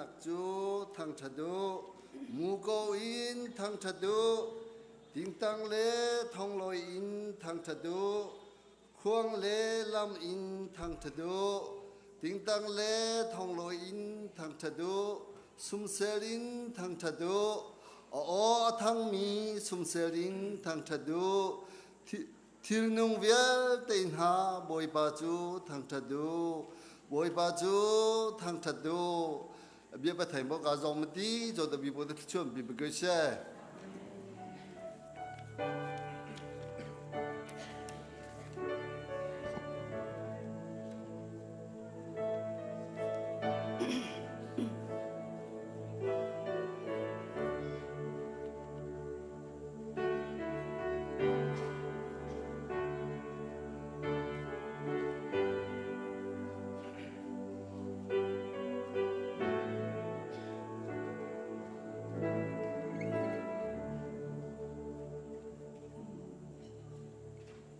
dinnak cu thangṭhat u, muko in thangṭhat u, tingtang le thonglawi in thangṭhat u, khuang le lam in thangṭhat u, tingtang le thonglawi in thangṭhat u, sumsel in thangṭhat u, a aw a thangmi sumsel in thangṭhat u, Thilnung vialte hna Bawipa cu thangṭhat u. Bawipa cu thangṭhat u. Bia pathai mo ka zong mati cho ta bi bo ta chuan bi bi she.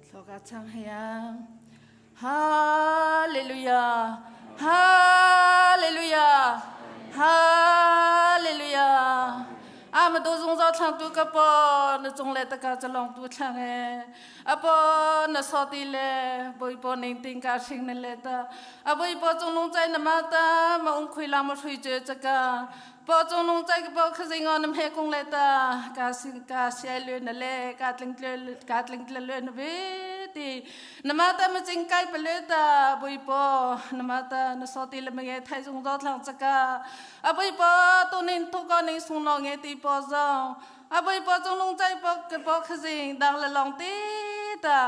Thloka chang hayang. Hallelujah. Hallelujah. Hallelujah. Ama do zung zo thlang tu ka po na cung le taka chalong tu thlang e apo na so ti le boi po ning ting ka hring na le ta aboi po chung lung chai na ma ta ma ung khui la ma hrui che chaka po chung lung chai ka po khazing on nam he kung le ta ka sin ka siai le na le ka tling tle ka tling tle le na ve ti Nama ta ma ching kai pale ta bui po nama ta na so ti le me thai zung zo thlang chaka a bui po tu nin thu ko ning sung lo nge ti po zong a bui po chung lung chai po ke po khazing dang le long ti ta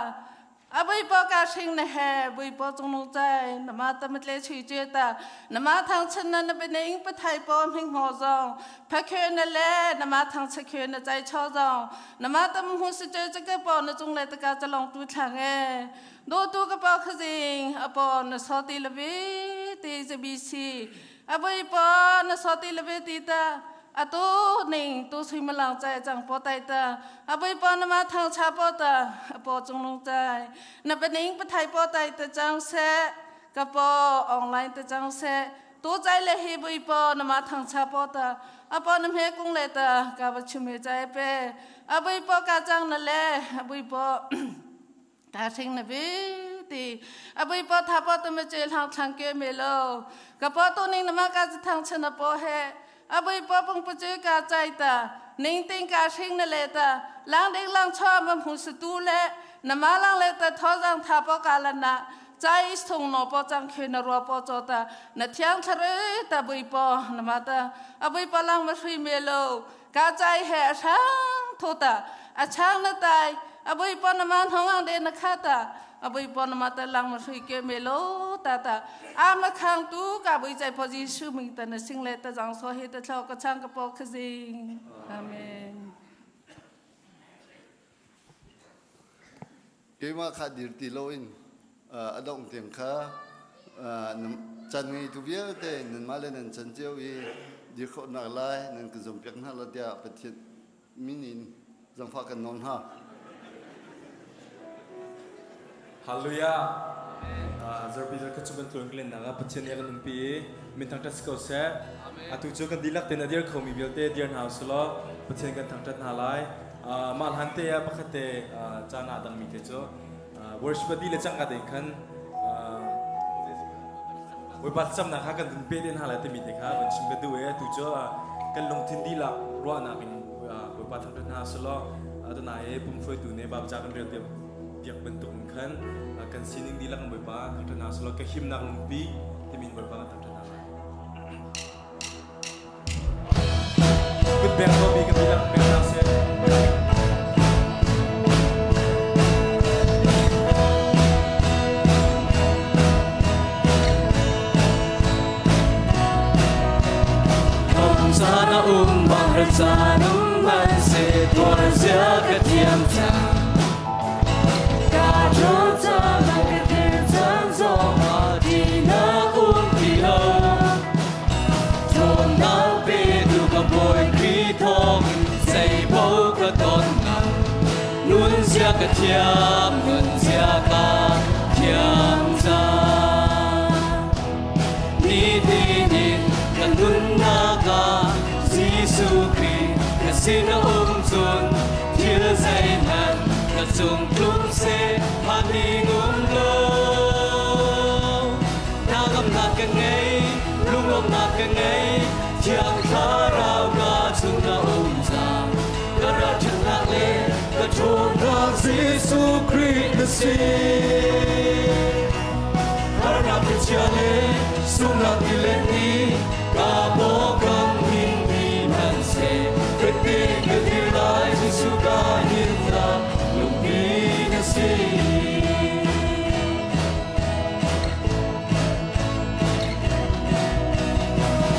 a bui po ka hring na he bui po chung lung chai nama ta ma tle chui che ta nama thang chen na na be ning pa thai po hming ho zong pha khe na le nama thang che khe na chai cho zong Nama tam hu si che che ke po na chung le ta ka chalong tu thlang e do tu ka pa khazing apo na so ti lavi ti JBC aboi po na so ti lavi ti ta atu ning tu sui malang chai chang po tai ta aboi po na ma thang cha po ta apo chung lung chai na paning pathai po tai ta chang se ka po online ta chang se Tu chai le hi bui po na ma thang cha po ta apo na me kung le ta ka ba chumi chai pe abui po ka chang na le abui po ta thing na bi ti abui po tha po tu me che thang thang ke me lo ka po tu ning na ma ka thang chen na po he abui po pung pu chu ka chai ta ning ting ka hring na le ta lang ding lang cho ma mu su tu le na ma lang le ta tho jang tha po ka la na chai sung no po chang khe na ro po cho ta na thiang thare ta bui po na ma ta abui po lang ma shui me lo ka chai he a chang tho ta a chang na tai abui po na man hong ang de na kha ta abui po na ma ta lang ma shui ke me lo ta ta a ma khang tu ka bui chai po ji shu ming ta na sing le ta jang so he ta thlo ka chang ka po khazing amen. Keimah kha dir ti loin a dongh tiang kha can ngeitu vialte nanmah le nan can cio i dir khawhnak lai nan ka zumpiak hna lo tiah Pathian min in zangfah kan nawl hna. Hallelujah. Zarpi zar kha chu kan tluan klen nak ah Pathian nih a kan umpi i min thangṭhat si ko seh. Atu cu kan dihlak tein a dir khomi vialte dir hna usih Pathian kan thangṭhat hna lai. Mah hlan te ah pakhat te caan ah dangmi te cu worship a dih le cangka tein khan Bawipa thlacamnak kha kan vun pe te hna lai timi te kha van chim ka duh i atu cu kan lungthin dihlak ruahnak in Bawipa thangṭhat hna selaw tunai i pumhruaitu nih Bawipa kan rel piak bantuk in khan kan sining dihlak in Bawipa thangṭhat hna selaw ka himnak lungpi timi in Bawipa kan thangṭhat hna lai. Kut beng ko mi ka bilang pek hna seh. Caan a um bang har caan um man se tuar zia ka thiam cang ka ṭhawn caan ka thil caan zong ah ti na um ti lo Ṭhawnnak petu ka Bawi Khrih thawngin zeipo ka ton ngang. Nunzia ka thiam, nunzia ka thiam cang. Nitin in ka nunnak. seh phan ding um lo. Hnangamnak ka ngei, lunglawmhnak ka ngei, Thiang Thlarau ka chung na um cang. Ka ralṭhatnak le ka ṭhawnnak Jesuh Khrih na si. Harnak thlichia le sunghnak tilet nih ka pawngkam hin mi hmanhseh fek tein ka dir lai Jesuh ka himnak lungpi na si.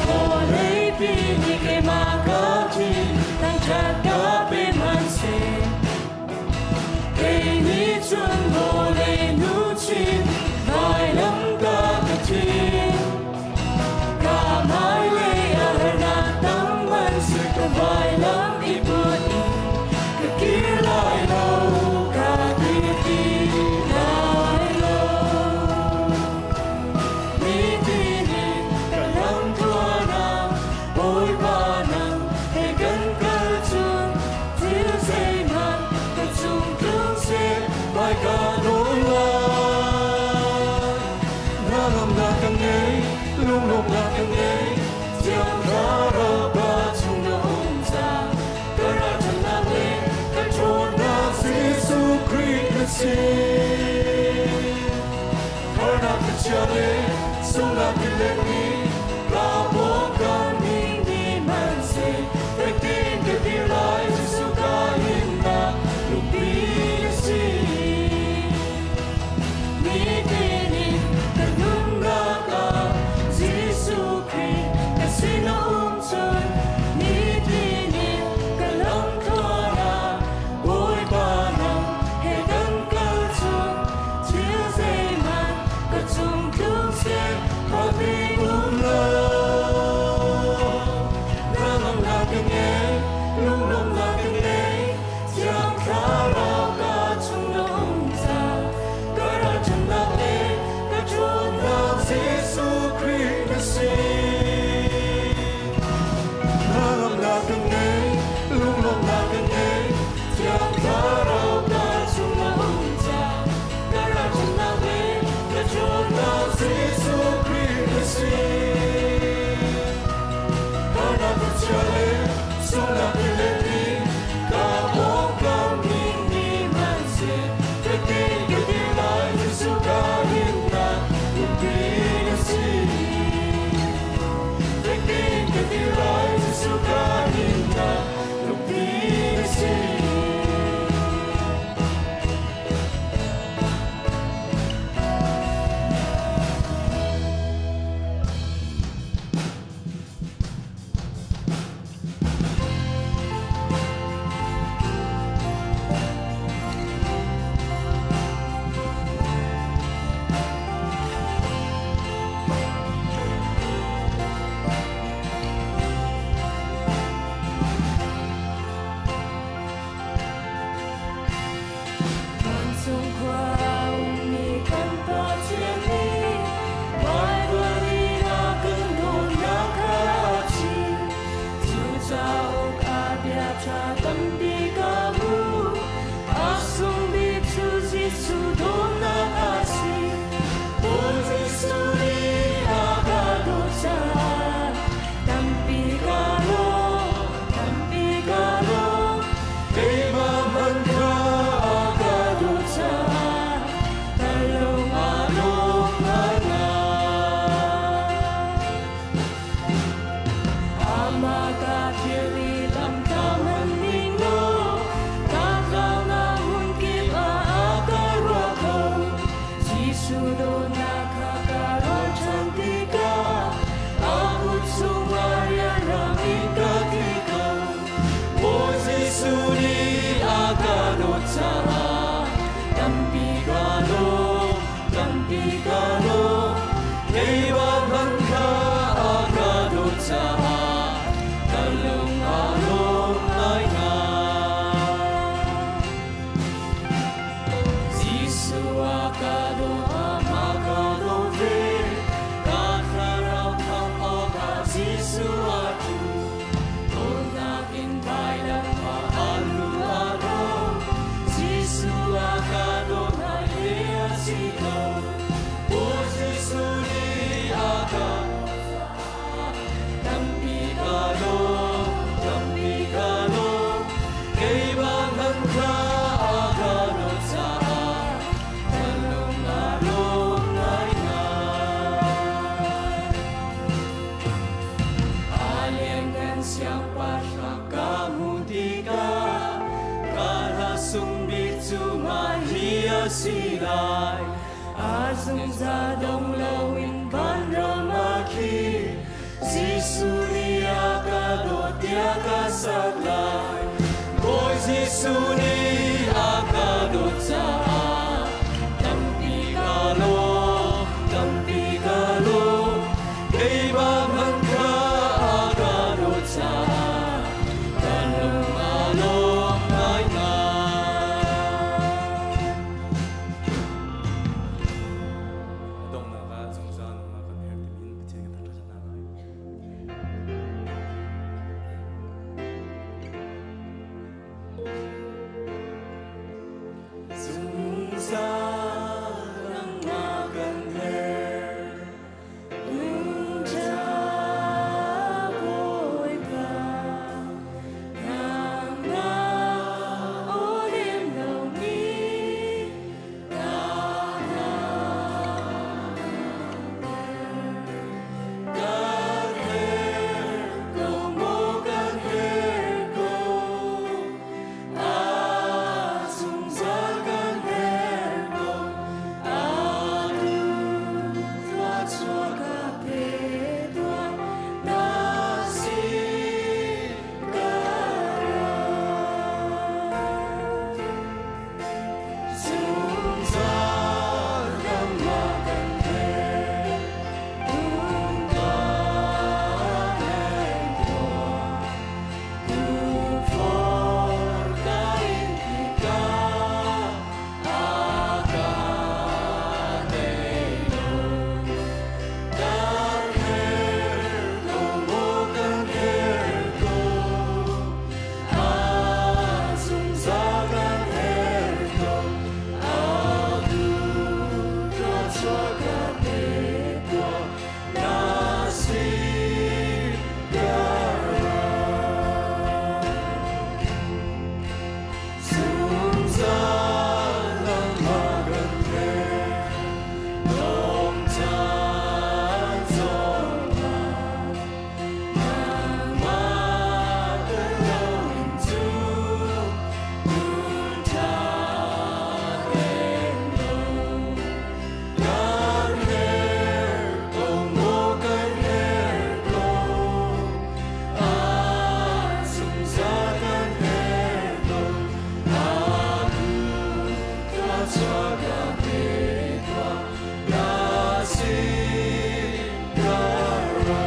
Vawleipi nih keimah ka thin thangṭhat ka pe hmanhseh Kei nih cun vawlei luchin vailam ka ka thin. Ka hmailei a harnak tam hmanhseh ka vailam i put in ka kir lai lo, ka kir ti lai lo. Nitin in ka lam tluanah Bawipa nang he kan kal cun thil zeihmanh ka cung tlung seh hmaika nawl lai. Hnangamnak ka ngei, lunglawmhnak ka ngei, Thiang Thlarau ka chung na um cang. Ka ralṭhatnak le ka ṭhawnnak Jesuh Khrih na si. Harnak thlichia le sunghnak tilet nih ka pawngkam ning ni hmanhseh fek tein ka dir lai Jesuh ka himnak lungpi na si. Nitin in ka nunnak ah Jesuh Khrih ka sin a um cun nitin in ka lamthluan ah Bawipa nang he kan kal cun thil zeihmanh ka cung tlung seh pawpi um lo. Hnangamnak ka ngei, lunglawmhnak ka ngei, Thiang Thlarau ka chung na um cang. Ka ralṭhatnak le ka ṭhawnnak Jesuh Khrih na si. Hnangamnak ka ngei, lunglawmhnak ka ngei, Thiang Thlarau ka chung na um cang. Ka ralṭhatnak le ka ṭhawnnak Jesuh Khrih na si. Harnak chia le sunghnak tilet in ka pawngkam ning ni hmanhseh fek tein ka dir lai Jesuh ka himnak lungpi na si. Fek tein ka dir lai Jesuh ka himnak lungpi na si. Vancung khua ummi kan Pathian nih Baibal in a kan dawtnak kha a chim. Cu cauk ah bia ṭha tampi ka hmu. A sung bik cu Jesuh dawtnak a si. Bawi Jesuh nih a ka dawt caah tampi ka lawm, tampi ka lawm. Keimah hmanh kha a ka dawt caah ka lung aa lawm ngaingai. Amah ka thil i lamtla hmanh ning law ka tlaunak hmun kip ah a ka ruah kho. Jesuh dawtnak kha ka ruahchan tikah a kut chungah rianrang in ka tli kho. Bawi Jesuh nih a ka dawt caah tampi ka lawm, tampi ka lawm. Keimah hmanh kha a ka dawt caah ka lung aa lawm ngaingai. Jesuh a ka daw, amah ka daw ve. Ka thlarau khamh awkah Jesuh a tu. Dawtnak in vailam ah a lu a rawk. Jesuh a ka ka si lai. A zungzal dong loin vanram ah khin Jesuh nih a ka dawt tiah ka sak lai. Bawi Jesuh nih a ka dawt caah tampi ka lawm, tampi ka lawm. Keimah hmanh kha a ka dawt caah ka lung aa lawm ngaingai. A donghnak ah zungzal nunnak kan herh timi in Pathian kan thangṭhat hna lai. Zungzal nangmah kan herh. Nunca Bawipa, nangmah aw lem lomi Kan herh ko maw kan herh ko, a zungzal kan herh ko, atu thluachuah ka pe tuah, na sin ka ra. Zungzal nangmah kan herh, nung kan herh tuah. Tufor ka in tika, a ka tei lo. Kan herh ko maw kan herh ko, a zungzal kan herh ko, atu thluachuah ka pe tuah, na sin ka ra. Zungzal nangmah kan herh, dong caan zongah nangmah tel loin cu nun ṭha reng lo. Kan herh ko maw kan herh ko, a zungzal kan herh ko, atu thluachuah ka pe tuah, na sin ka ra.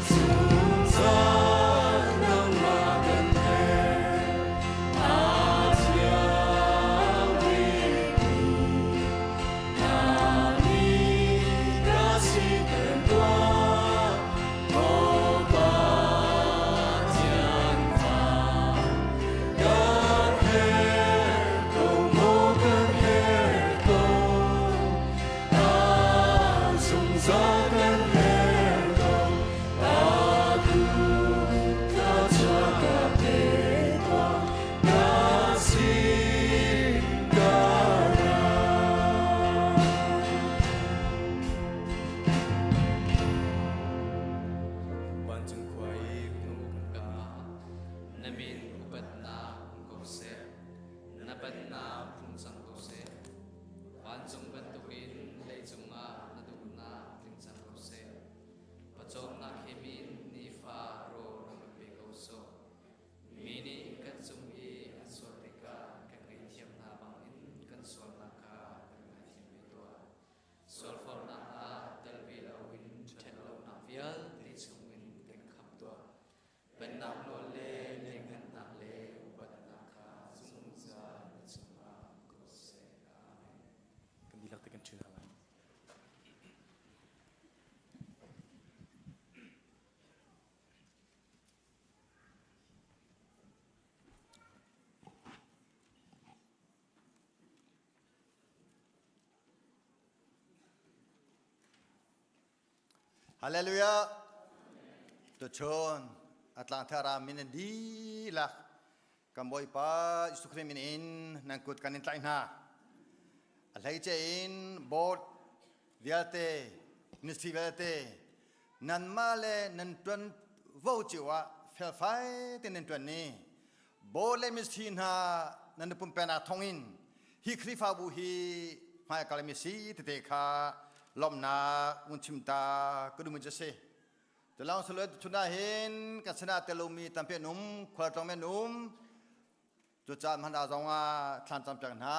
Zungzal nangmah kan herh, a thiang bikmi na mi ka siter tuah, Maw Pathian fa. Kan herh ko, maw kan herh ko, a zungzal kan herh ko, atu thluachuah ka pe tuah, na sin ka ra. Vancung khua i kan Kan Pa, na min upatnak um ko seh, na pennak tlung cang ko seh. Vancung bantukin leicung ah na duhnak tling cang ko seh. Pawcawmnak he min nifa rawl rak kan pe ko sawh. Mi nih kan cung i an sual tikah kan ngaihthiam hna bangin kan sualnak kha kan ngaithiam ve tuah. Sualforhnak ah tel ve loin ṭhen lonak vialte chungin kan khamh tuah. Pennak nawl le lianngannak le upatnak kha zungzal na cungah um ko seh. Amen. Kan dihlak te kan ṭhin hna lai. Hallelujah. Tuchun atlang thara min in dihlak kan Bawipa Jesuh Khrih min in nan kut kan in tlaih hna. A hleice in board vialte, ministry vialte nanmah le nan tuan vo cio ah felfai te nan tuan ni. Baw le misi hna nan pumpenak thawngin hi Khrihfabu hi hmai a kalmi si tete kha lawmhnak un chim ta ka duhmi cu a si. Tulawng salo chun ah hin kan sinah telomi tampi an um, khualtlawng an um. Cucaah hmanh ah zong ah thlan campiak hna.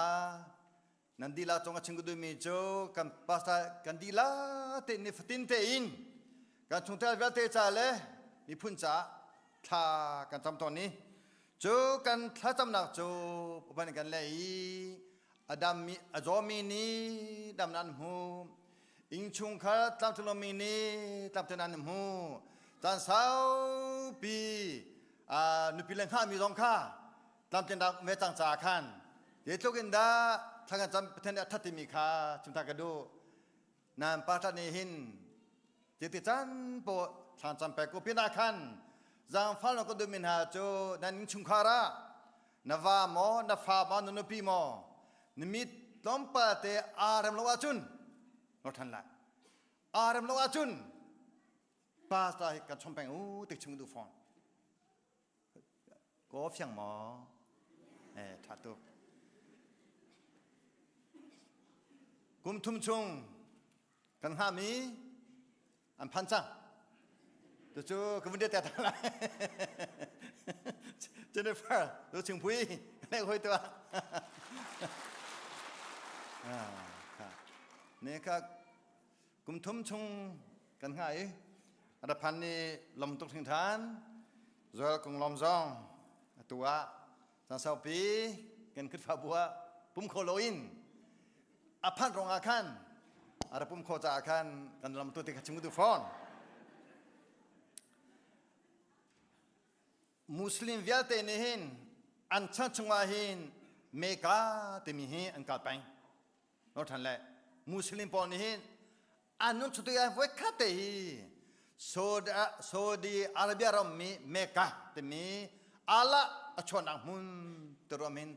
Nan dihlak cung a chim ka duhmi cu kan pastor kan dihlak te nifatin tein kan chungtel vialte ca le miphun caah thla kan cam tawn i cu kan thlacamnak cu upan kan le i a dammi a zawmi nih damnak an hmu innchungkhar tlamtling nih tlamtling an hmu caan saupi nupi le hngahmi zong kha tlamtlinnak ve cang caah khan zeitluk in dah thla kan cam Pathian nih a that timi kha chimta ka duh nan pa nih hin titi can po thlan cam pek ko pinah khan zaangfal na ka duhmi hna cu nan innchungkhar ah na va maw na fa maw na nupi maw na mit tlawmpal te aa rem lo ahcun no than lai aa rem lo ahcun pastor hi kan chom peng u tik chung du fawn Ko fiang maw? Eh, ṭha tuk. Kum thum chung kan hngahmi an phan cang. Tucu ka vun te ta lai. Jennifer, tu ching pui, ne hoi tu. Ne ka kum thum chung kan hngah i a ra phan ni lom tuk hring than Joel kung lom zong atu ah caan saupi kan Khrihfabu ah pum kho loin a phanh rong ah khan a ra pum kho caah khan kan lam tu te kha chim tu fawn Muslim vialte nih hin an chan chungah hin Mecca timi hi an kal peng Nor than le Muslim pawl nih hin an nun chutu ai voi khat te hi Saudi Arabia ram mi Mecca timi Allah a chuahnak hmun tiruam hin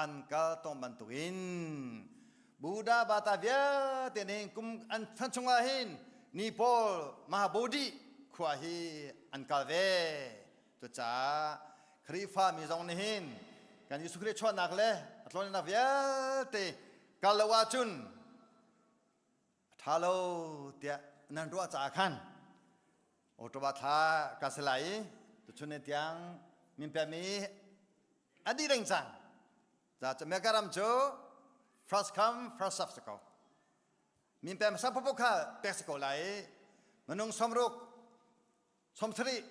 an kal tong bantukin Buddha bata vialte nih kum an chan chungah hin ni pawl Mahabodhi khua hi an kal ve cucaah Khrihfa mi zong nih hin kan Jesuh Khrih chuahnak le a tlawnnak vialte kal lo ahcun a ṭha lo tiah nan ruah caah khan October thla ka si lai i tuchun ni tiang min pekmi a dih deng cang. Ca cu Mecca ram cu first come first serve si ko. Min pek hmasa paohpaoh kha pek si ko lai i minung 60 70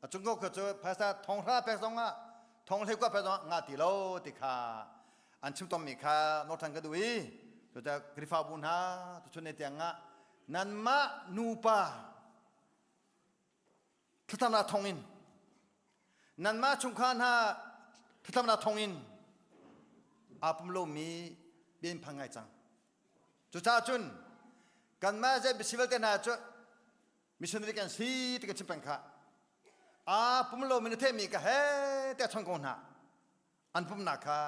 a cung ko kha cu phaisa 1000 pek zong ah thong hlei kua pek zong ah ngah ti lo ti kha an chim tommi kha northern ka duh i cucaah Khrihfabu hna tuchun ni tiang ah nanmah nupa thlacamnak thawngin nanmah chungkhar hna thlacamnak thawngin aa pum lomi bian phang ngai cang cucaah cun kanmah zei biasi vialte hna cu missionary kan si ti kan chim peng kha aa pum lomi na theihmi ka he te chon ko hna an pumnak kha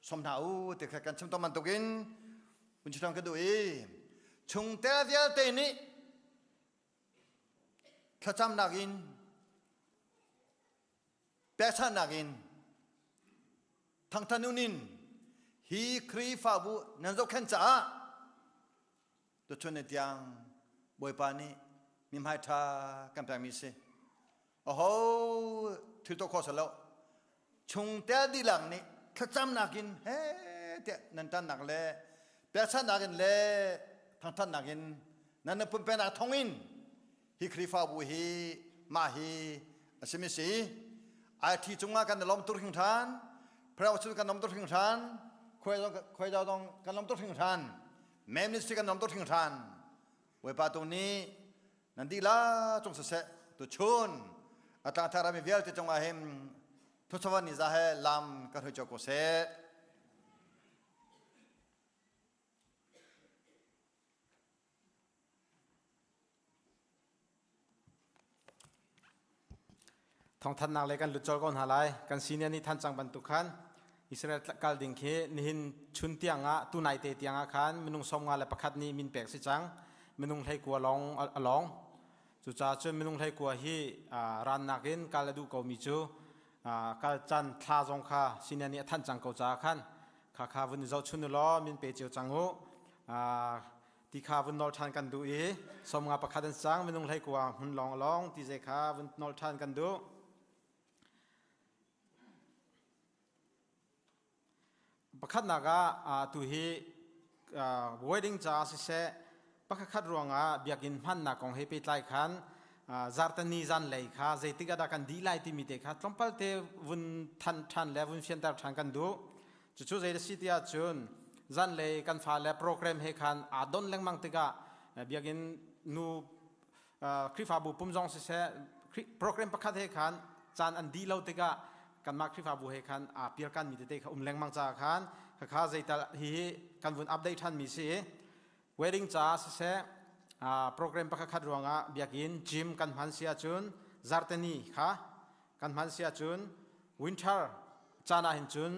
som hna u ti kha kan chim tawn bantukin kun chim ka duh i chungtel vialte nih thlacamnak in pekchanhnak in thangthan in hi Khrihfabu nan zohkhenh caah tuchun ni tiang Bawipa nih mihmai ṭha kan pekmi si. Aho thil tuah khawh lo chungtel dihlak nih thlacamnak in he tiah nan ṭannak le pekchanhnak in le thangṭhatnak in nan nan pumpenak thawngin hi Khrihfabu hi mah hi a simi si IT cungah kan i lawm tuk hringhran Pharaoh kan lawm tuk hringhran khuai dong kan lawm tuk hringhran Ministry kan lawm tuk hringhran Bawipa tu nih nan dihlak cung siseh tuchun a tlangthar rami vialte cungah hin thuchawan ni za he lam kan hui ko seh. Thawngthannak le kan lut colh ko hna lai. Kan senior nih than cang bantuk khan Israel kal ding khi nihin chun tiang ah tunai te tiang ah khan minung 51 nih min pek si cang. Minung 19 lawng a lawng. Cucaah cun minung 19 hi rannak in kal a duh komi cu Kal can thla zong kha senior nih a thanh cang ko caah khan kha kha vun i zohchun u law min pe cio cang u. Ti kha vun nawl ṭhan kan duh i 51 an sang minung 19 hmun lawng lawng ti ze kha vun nawl ṭhan kan duh. Pakhatnak ah tu hi wedding caah siseh pakhatkhat ruangah biakinn hmannak kong he pehtlai khan zartani zanlei kha zeitik ah dah kan dih lai timi te kha tlawmpal te vun than ṭhan le vun fianter ṭhan kan duh. Cucu zei a si ti ahcun zanlei kan fale program he khan aa don lengmang tikah biakinn nu Khrihfabu pum zong siseh program pakhat he khan caan an dih lo tikah kanmah Khrihfabu he khan aa pialkanmi tete kha um lengmang caah khan khakha zeital hihi kan vun update ṭhanmi si. Wedding caah siseh program pakhat khat ruangah biakinn gym kan hman si ahcun zarteni kha kan hman si ahcun winter caan ah hin cun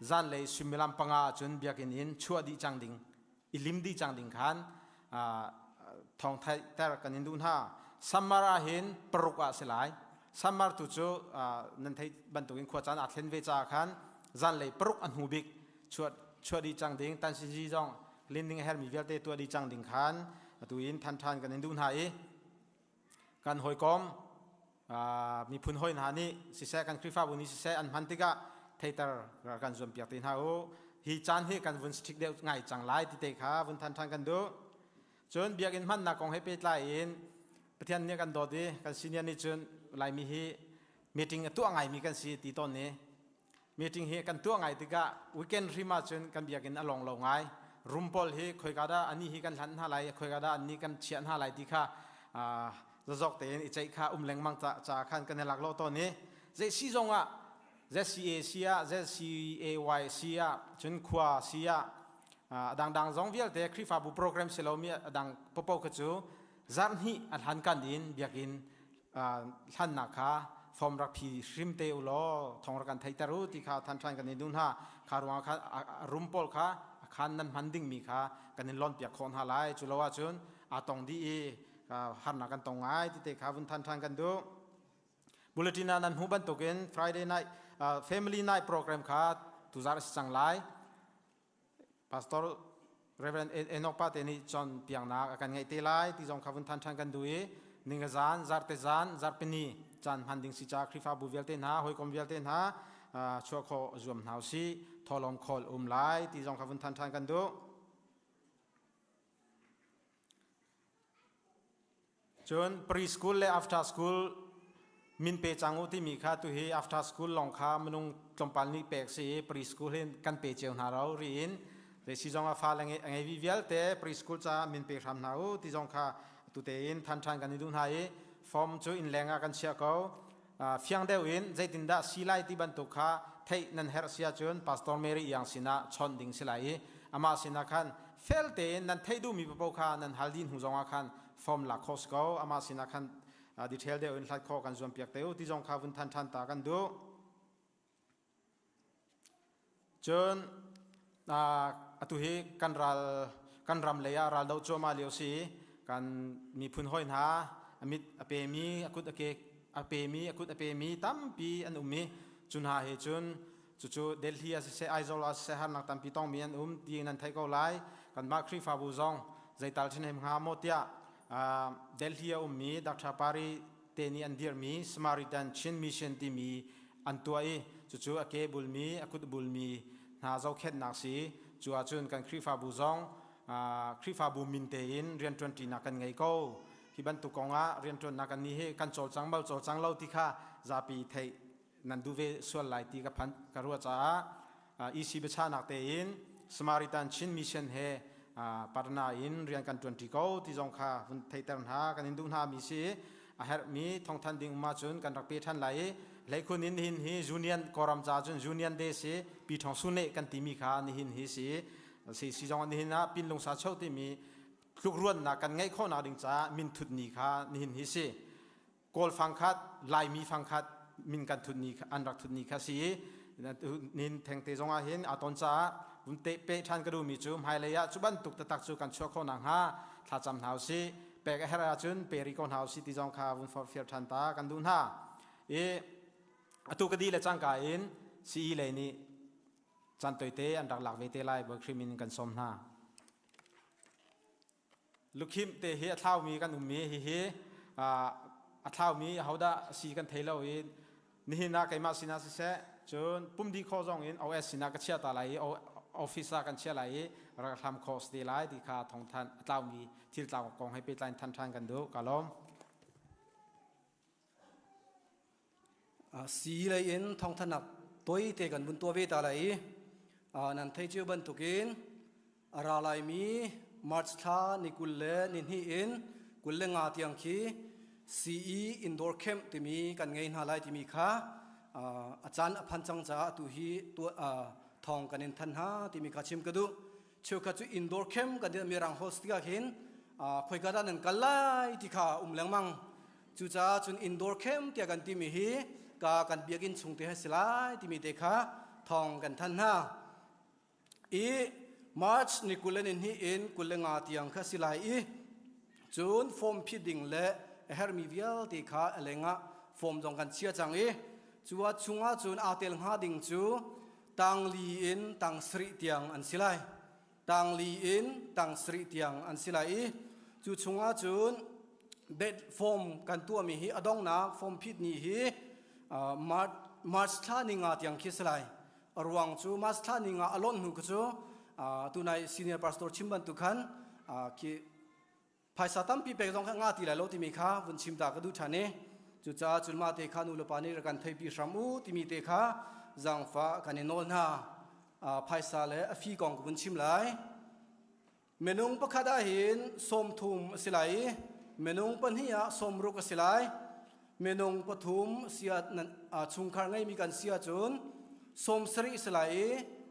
zanlei suimilam 5 ahcun biakinn in chuah dih cang ding i lim dih cang ding khan thawng theihter kan in duh hna. Summer ah hin 6 ah si lai. Summer tu cu nan theih bantukin khua caan aa thlen ve caah khan zanlei 6 a hnu bik chuah chuah dih cang ding, tansinzi zong lin ding a hermi vialte tuah dih cang ding khan atu in than than kan in duh hna i kan hawikom miphun hawi hna nih siseh kan Khrihfabu nih siseh an hman tikah theiter kan zuam piak te hna u. Hi caan hi kan vun strict deuh ngai cang lai ti te kha vun than than kan duh. Cun biakinn hmannak kong he pehtlai in Pathian nih kan dawt i kan senior nih cun Laimi hi meeting a tuah ngaimi kan si ti tawn ni meeting hi kan tuah ngai tikah weekend hrim ahcun kan biakinn a lawng lo ngai. Room pawl hi khoika dah ani hi kan hlanh hna lai, khoika dah anni kan chiah hna lai ti kha zazok tein i ceih kha um lengmang ca khan kan i lak lo tawn i zei si zong ah ZCAC ah ZCAYC ah cun khua si ah dangdang zong vialte Khrihfabu program si lomi adang popo kha cu zarh hnih a hlan kan in biakinn hlannak kha form rak phi hrim te u law thong rak kan theiter u ti kha than than kan in duh hna. Kha ruangah kha rum pawl kha khan nan hman dingmi kha kan in lon piak khawh hna lai. Cu lo ahcun aa tong dih i harnak kan tong ngai ti te kha vun than than kan duh. Bulletin ah nan hmuh bantukin Friday night family night program kha tuzar a si cang lai. Pastor Reverend Enoch pa te nih chon piangnak a kan ngeih te lai ti zong kha vun than than kan duh i ninga zan zarte zan zarpini caan hman ding si ca Khrihfabu vialte hna hawikom vialte hna chuah khawh zuam hna usih. Tholom khawl um lai ti zong kha vun than than kan duh. Cun preschool le after school min pe cang u timi kha tuhi after school lawng kha minung tlawmpal nih pek si i preschool hin kan pe cio hna ro ri in zei si zong ah fa le a ngei vi vialte preschool caah min pe hram hna u ti zong kha tute in than than kan i duh hna i form cu inn leng ah kan chiah ko. Fiang deuh in zeitindah si lai ti bantuk kha theih nan herh si ahcun Pastor Mary Iang sinah chawnh ding si lai i amah sinah khan fel tein nan theih duhmi paoh kha nan hal dih hnu zongah khan form lak khawh si ko. Amah sinah khan detail deuh in hlat khawh kan zuam piak te u ti zong kha vun than than ta kan duh. Cun atu hi kan ral kan ram lei ah ral doh cuahmah lio si. Kan miphun hawi hna a mit a pemi, a kut a ke a pemi, a kut a pemi tampi an um i cu hna he cun cucu Delhi ah siseh Aizawl ah siseh harnak tampi tongmi an um ti nan theih ko lai. Kanmah Khrihfabu zong zeital ṭhahnem hnga maw tiah Delhi a ummi Dr. Pari te nih an dirhmi Samaritan Chin Mission timi an tuah i cucu a ke bulmi a kut bulmi hna zohkhenhnak si. Cu ahcun kan Khrihfabu zong Khrihfabu min tein rianṭuanṭinak kan ngei ko. Hi bantuk kong ah rianṭuannak kan nih hi kan cawlcang bal cawlcang lo ti kha zapi theih nan duh ve sual lai ti ka phan ka ruah caah EC biachahnak tein Samaritan Chin Mission he parna in rian kan ṭuanṭi ko ti zong kha vun theihter hna kan in duh hna mi si. A herhmi thawngthan ding um ahcun kan rak pe ṭhan lai i hleikhun in nihin hi Union Kawlram ca cun Union Day si Pi Thawng Sune kan timi kha nihin hi si si si zong nihin ah Pin Lungsa Cho timi tlukruannak kan ngeih khawhnak ding caah min thut ni kha nihin hi si. Kawl fangkhat Laimi fangkhat min kan thut ni an rak thut ni kha si i nin thengte zong ah hin aa ton caah vun te pe ṭhan ka duhmi cu hmailei ah cu bantuk taktak cu kan chuah khawh nakhnga thlacam hna usih, pek a herh ahcun pe rih ko hna usih ti zong kha vun forhfial ṭhan ta kan duh hna i. Atu ka di le cangka in CE lei nih caan toite an rak lak ve te lai Bawi Khrih min kan sawm hna. Lukhimh te hi a thlaumi kan ummi hihi a thlaumi ahodah si kan thei lo i nihin ah keimah sinah siseh cun pumdi khawh zong in OS sinah ka chiah ta lai i office ah kan chiah lai i rak hlam khawh si te lai ti kha thawngthan a tlaumi thil tlau kong he pehtlai in than ṭhan kan duh ka lawm. Sii lei in thawngthanhnak toite kan vun tuah ve ta lai i nan thei cio bantukin a ra laimi March thla ni 20 le ni hnih in 25 tiang khi CE indoor camp timi kan ngei hna lai timi kha a caan a phan cang caah atu hi thawng kan in than hna timi kha chim ka duh. Cheukhat cu indoor camp kan ti mirang host tikah khin khoika dah nan kal lai ti kha um lengmang. Cucaah cun indoor camp tiah kan timi hi ka kan biakinn chung te he si lai timi te kha thawng kan than hna. I March ni 20 ni hnih in 25 tiang kha si lai i cun form phit ding le a herhmi vialte kha a lengah form zong kan chia cang i cu ah chungah cun aa tel hnga ding cu tangli in tang sarih tiang an si lai. Tangli in tang sarih tiang an si lai i cu chungah cun bed form kan tuahmi hi a donghnak form phit ni hi March thla ni nga tiang khi si lai. A ruang cu March thla ni nga a lawnh hnu cu tunai senior pastor chim bantuk khan khi phaisa tampi pek zong kha nga ti lai lo timi kha vun chim ta ka duh ṭhan i cucaah cun mah te kha nu le pa nih rak kan theipi hram u timi te kha zaangfah kan i nawl hna. Phaisa le a fi kong ka vun chim lai. Minung pakhat ah hin 30 a si lai i minung pahnih ah 60 a si lai. Minung pathum sia chungkhar ngeimi kan si ahcun 70 a si lai i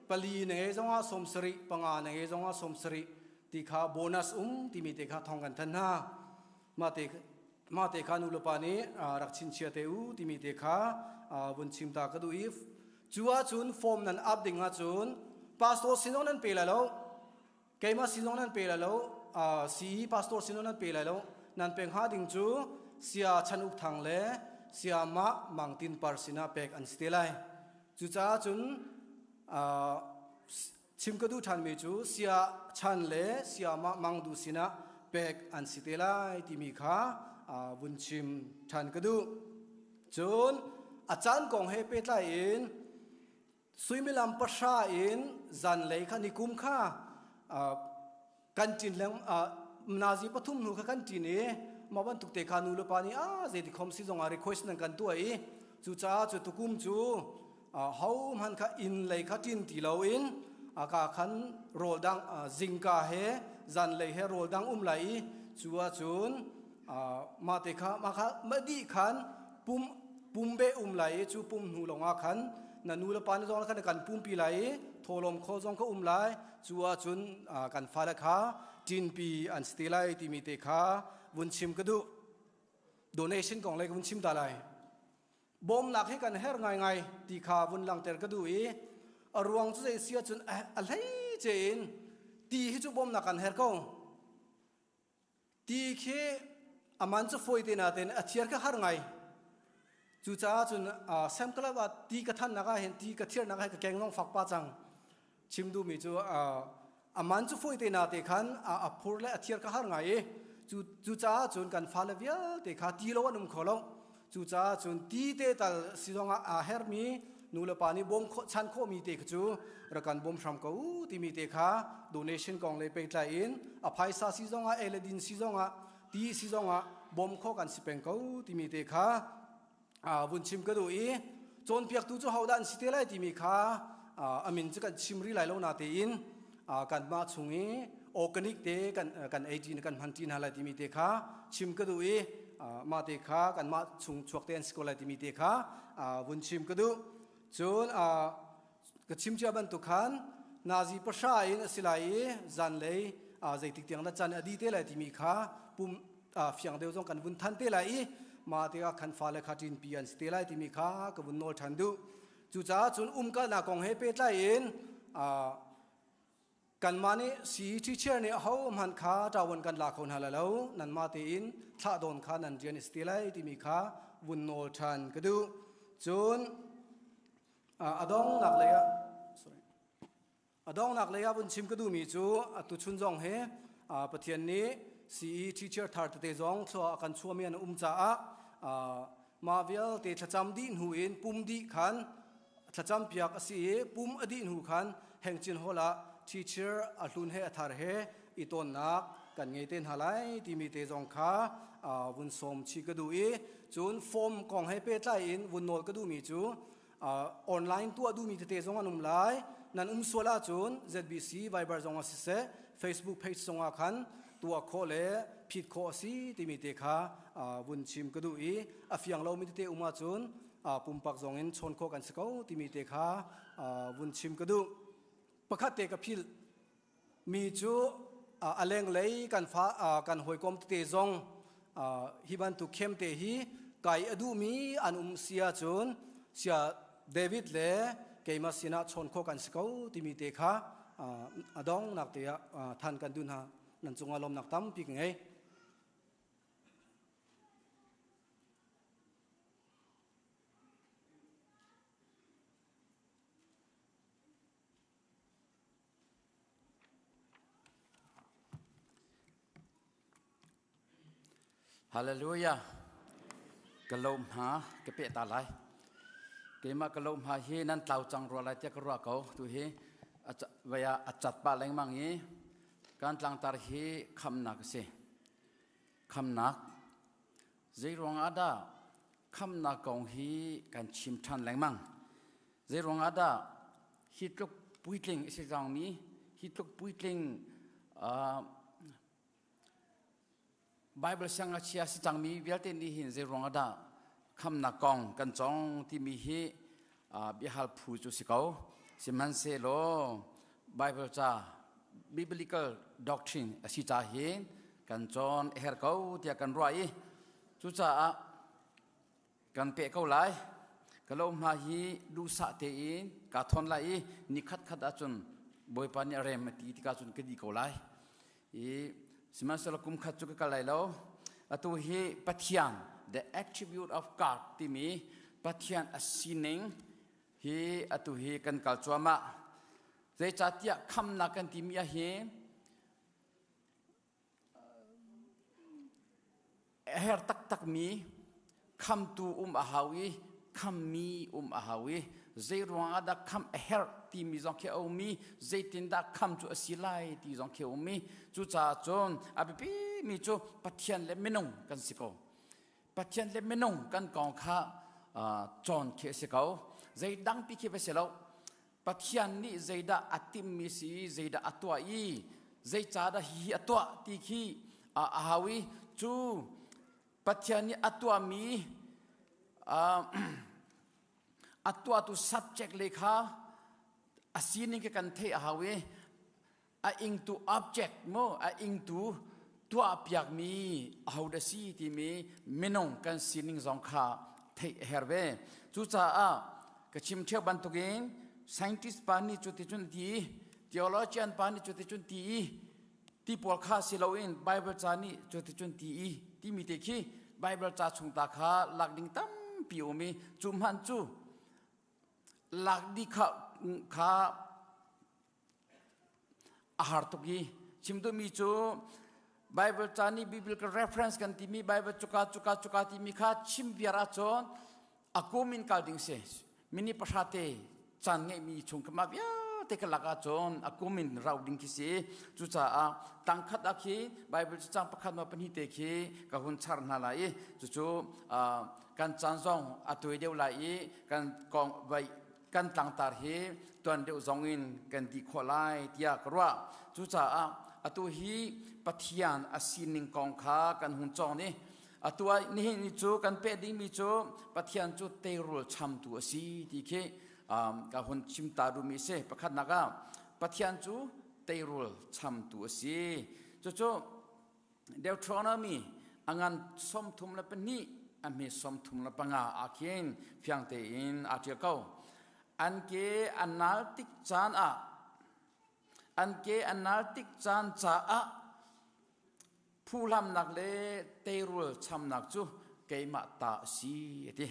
pali na ngei zongah 70, panga na ngei zongah 70 ti kha bonus um timi te kha thong kan than hna. Mah te kha nu le pa nih rak chinchia te u timi te kha vun chim ta ka duh i cu ahcun form nan ap ding ahcun pastor sin zong nan pe lai lo, keimah sin zong nan pe lai lo, CE pastor sin zong nan pe lai lo. Nan pek hnga ding cu sia Chan Uk Thang le sia Mah Mang Tin Par sinah pek an si te lai. Cucaah cun chim ka duh ṭhanmi cu sia Chan le sia Mah Mang Du sinah pek an si te lai timi kha vun chim ṭhan ka duh. Cun a caan kong he pehtlai in suimilam pahra in zanlei kha nikum kha kan ṭin leng nazi pathum hnu kha kan ṭin i mah bantuk te kha nu le pa nih a zeiti khom si zongah request nan kan tuah i cucaah cu tukum cu ho hmanh kha inn lei kha ṭin ti loin ka khan rawl dang zingka he zanlei he rawl dang um lai i cu ahcun mah te kha mah kha mah dih khan pum pumbe um lai i cu pum hnu lawngah khan na nu le pa na zong khan kan pumpi lai i thawlawm kho zong ka um lai. Cu ahcun kan fale kha ṭinpi an si te lai timi te kha vun chim ka duh. Donation kong le ka vun chim ta lai. Bawmnak hi kan herh ngaingai ti kha vun langhter ka duh i a ruang cu zei si ahcun a hlei ce in ti hi cu bawmnak kan herh ko. Ti khi aman cu fawi te nain a thiar kha har ngai. Cucaah cun Sam Club ah ti ka thannak ah hin ti ka thiarnak ah ka keng zong fak pa cang. Chim duhmi cu aman cu fawi te na te khan a phur le a thiar kha har ngai i cucaah cun kan fale vialte kha ti lo an um kho lo. Cucaah cun ti te tal si zongah aa hermi nu le pa nih bawm chan khawhmi te kha cu rak kan bawm hram ko u timi te kha donation kong le pehtlai in a phaisa si zongah ei le din si zongah ti si zongah bawm khawh kan si peng ko timi te kha vun chim ka duh i cawnpiaktu cu hodah an si te lai timi kha a min cu kan chim rih lai lo na tein kanmah chung i organic te kan kan ei ṭi kan hman ṭi hna lai timi te kha chim ka duh i mah te kha kanmah chung chuak te an si ko lai timi te kha vun chim ka duh. Cun ka chim cia bantuk khan nazi pahra in a si lai i zanlei zeitik tiang na can a di te lai timi kha pum fiang deuh zong kan vun than te lai i mah tikah khan fale kha ṭinpi an si te lai timi kha ka vun nawl ṭhan duh. Cucaah cun umkalnak kong he pehtlai in kanmah nih sii teacher nih ahohmanh kha ṭawan kan la kho hna lai lo, nanmah tein thlah dawn kha nan rian a si te lai timi kha vun nawl ṭhan ka duh. Cun. Adongnak lei ah sorry. Adongnak lei ah vun chim ka duhmi cu atu chun zong hi Pathian nih CE teacher thar tete zong thlua a kan chuahmi an um caah mah vialte thlacam dih hnu in pum dih khan thlacam piak a si i pum a dih hnu khan Hengcin Hall ah teacher a hlun he a thar he i tawnnak kan ngei te hna lai timi te zong kha vun sawm chih ka duh i cun form kong he pehtlai in vun nawl ka duhmi cu online tuah duhmi tete zong an um lai. Nan um sual ahcun ZBC Viber zong ah siseh Facebook page zong ah khan tuah khawh le phit khawh a si timi te kha vun chim ka duh i a fiang lomi tete um ahcun pumpak zong in chawn khawh kan si ko timi te kha vun chim ka duh. Pakhat te ka philh mi cu a lenglei kan fa kan hawikom tete zong hi bantuk khem te hi kai a duhmi an um si ahcun sia David le keimah sinah chawn khawh kan si ko timi te kha a dongnak te ah than kan duh hna. Nan cungah lawmnak tampi ka ngei. Hallelujah. Ka lawm hna ka peh ta lai. Keimah ka lawm hna hi nan tlau cang rua lai tiah ka ruah ko. Tu hi vaya a cat pah lengmang i kan tlangtar hi khamnak a si. Khamnak Zeiruang ah dah khamnak kong hi kan chim ṭhan lengmang? Zeiruang ah dah hi tluk puitling a si cangmi, hi tluk puitling uh, Bible siangngakchia si cangmi vialte nih hin zeiruang ah dah khamnak kong kan cawng timi hi uh, biahal phu cu si ko. Sihmanhsehlaw Bible ca biblical doctrine a si ca hi kan cawn a herh ko tiah kan ruah i cucaah kan peh ko lai. Ka lo hma hi duhsah tein kaa thawn lai i ni khat khat ahcun Bawipa nih a rem a ti tikah cun ka di ko lai. I sihmanhsehlaw kum khat cu ka kal lai lo. Atu hi Pathian the attribute of God timi Pathian a sining hi atu hi kan kal cuahmah. Zeicahtiah khamnak kan timi ah hi a her taktakmi khamtu um a hau i khammi um a hau i zeiruang ah dah kham a herh timi zong khi a um i zeitindah kham cu a si lai ti zong khi a um i cucaah cun a biapimi cu Pathian le minung kan si ko. Pathian le minung kan kong kha cawn khi a si ko. Zeidang pi khi va si lo. Pathian nih zeidah a timhmi si, zeidah a tuah i zeicahdah hihi a tuah ti khi a hau i cu Pathian nih a tuahmi a tuahtu subject le kha a sining khi kan theih a hau i a ingtu object mu a ingtu tuahpiakmi ahodah si timi minung kan sining zong kha theih a herh ve. Cucaah ka chim ṭheo bantukin scientist pa nih cu ti cun ti theologian pa nih cu ti cun ti i ti pawl kha si loin Bible ca nih cu ti cun ti i timi te khi Bible ca chung ta kha lak ding tampi um i cu hmanh cu lak dih kha kha A har tuk i chim duhmi cu Bible ca nih biblical reference kan timi Bible cuka cuka cuka timi kha chim viar ahcun a kum in kal ding si. Mini pahra te caan ngeihmi chung kha mah vialte ka lak ahcun a kum in rau ding khi si. Cucaah tangkhat ah khi Bible cu cang pakhat ma pahnih te khi ka hun char hna lai i cucu kan caan zong a tuai deuh lai i kan kong vai kan tlangtar hi tuan deuh zong in kan ti khawh lai tiah ka ruah. Cucaah atu hi Pathian a sining kong kha kan hun cawng ni. Atu ah nihin ni cu kan peh dingmi cu Pathian cu teirul chamtu a si ti khi ka hun chim ta duhmi a si. Pakhatnak ah Pathian cu teirul chamtu a si. Cucu Deuteronomy a ngan 32 a hme 35 ah khin fiang tein aa ṭial ko. An ke an nal tik caan ah an ke an nal tik caan caah phuhlamnak le teirul chamnak cu keimah ta a si a ti.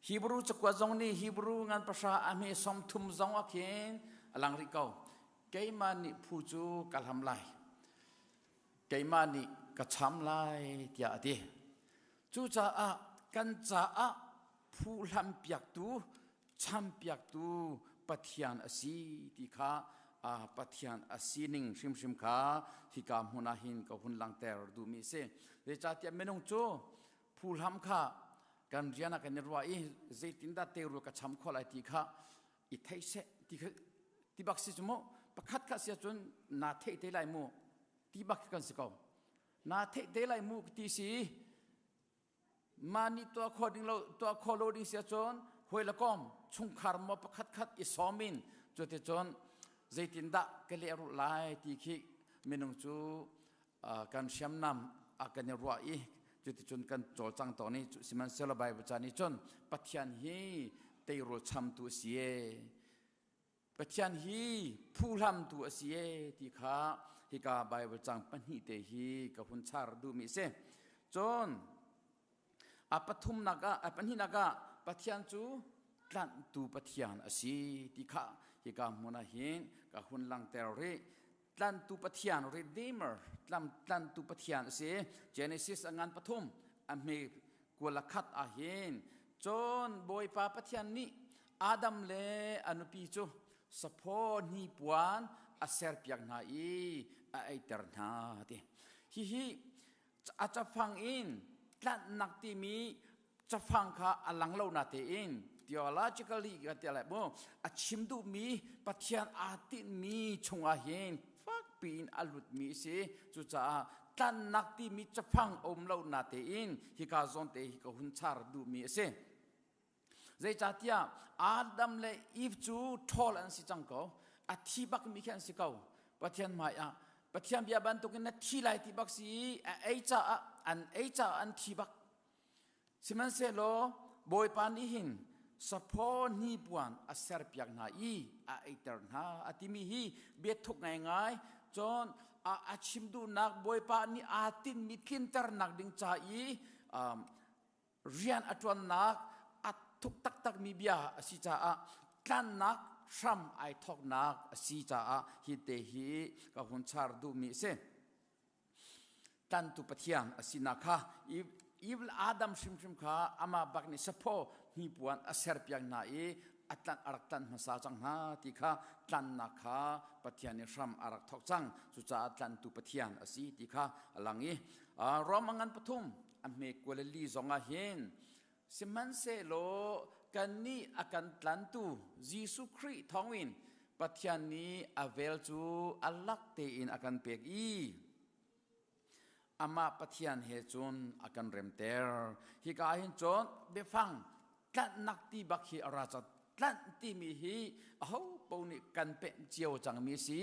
Hebrew cakuat zong nih Hebrew ngan pahra a hme som thum zong ah khin a lang rih ko. Keimah nih phu cu ka hlam lai. Keimah nih ka cham lai tiah a ti. Cucaah kan caah phu hlampiaktu, champiaktu Pathian a si ti kha Pathian a sining hrimhrim kha hika hmun ah hin ka hun langhter duhmi a si. Zeicahtiah minung cu phuhlam kha kan rian ah kan i ruah i zeitindah teirul ka cham khawh lai ti kha i thei seh ti kha ti bak si cu mu pakhat kha si ahcun naa theih te lai mu ti bak kan si ko naa theih te lai mu ti si mah nih tuah khawh ding lo tuah khawh lo ding si ahcun hawi le kom chungkhar maw pakhat khat i sawm in cuticun zeitindah ka lehrulh lai ti khi minung cu kan hriamnam a kan i ruah i cuticun kan cawlcang tawn i sihmanhsehlaw Bible ca nih cun Pathian hi teirul chamtu a si e Pathian hi phuhlamtu a si e ti kha hika Bible cang pahnih te hi ka hun char duhmi a si. Cun a pathumnak ah a pahnihnak ah Pathian cu tlanhtu Pathian a si ti kha hika hmun ah hin ka hun langter rih. Tlantu Pathian Redeemer tlantu Pathian a si. Genesis a ngan pathum a hme kuala khat ah hin cun Bawipa Pathian nih Adam le a nupi cu saphaw hnipuan a serpiak hna i a eiter hna ti. Hihi a cafang in tlanhnak timi cafang kha a lang lo na tein theologically ka ti lai mu a chim duhmi Pathian aa tinhmi chungah hin fakpi in a lutmi a si. Cucaah tlanhnak timi cafang a um lo na tein hika zawn te hi ka hun char duhmi a si. Zeicahtiah Adam le Eve cu ṭhawl an si cang ko. A thi bakmi khi an si ko. Pathian hmai ah Pathian bia bantukin na thi lai ti bak si i a ei caah an ei caah an thi bak. Sihmanhsehlaw Bawipa nih hin saphaw hnipuan a serpiak hna i a eiter hna a timi hi biathuk ngaingai cun a chim duhnak Bawipa nih aa tinhmi tlinternak ding ca i rian a ṭuannak a thuk taktakmi bia a si caah tlannak hram ai thawknak a si caah hi te hi ka hun char duhmi a si. Tlantu Pathian a sinak kha Evil Adam hrimhrim kha amah bak nih saphaw hnipuan a serpiak hna i a tlanh a rak tlanh hmasa cang hna ti kha tlannak kha Pathian nih hram a rak thawk cang. Cucaah tlantu Pathian a si ti kha a lang i Rom a ngan pathum a hme kualali zong ah hin sihmanhsehlaw kannih a kan tlantu Jesuh Khrih thawngin Pathian nih a vel cu a lak tein a kan pek i amah Pathian he cun a kan remter. Hika ah hin cun biafang tlanhnak ti bak hi a ra cat. Tlanh timi hi aho paoh nih kan pemh cio cangmi a si.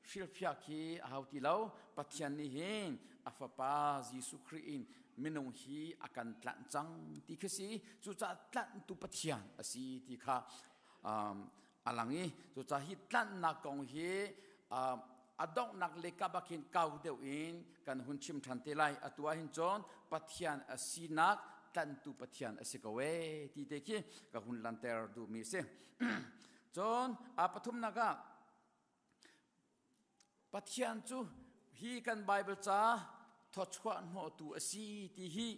Hrilhfiak hi a hau ti lo. Pathian nih hin a Fapa Jesuh Khrih in minung hi a kan tlanh cang ti khi si. Cucaah tlanhtu Pathian a si ti kha a lang i cucaah hi tlanhnak kong hi a donghnak le ka bak hin kau deuh in kan hun chim ṭhan te lai. Atu ah hin cun Pathian a sinak tlanhtu Pathian a si ko ee ti te khi ka hun lanter duhmi a si. Cun a pathumnak ah Pathian cu hi kan Bible ca thawchuah hnawhtu a si ti hi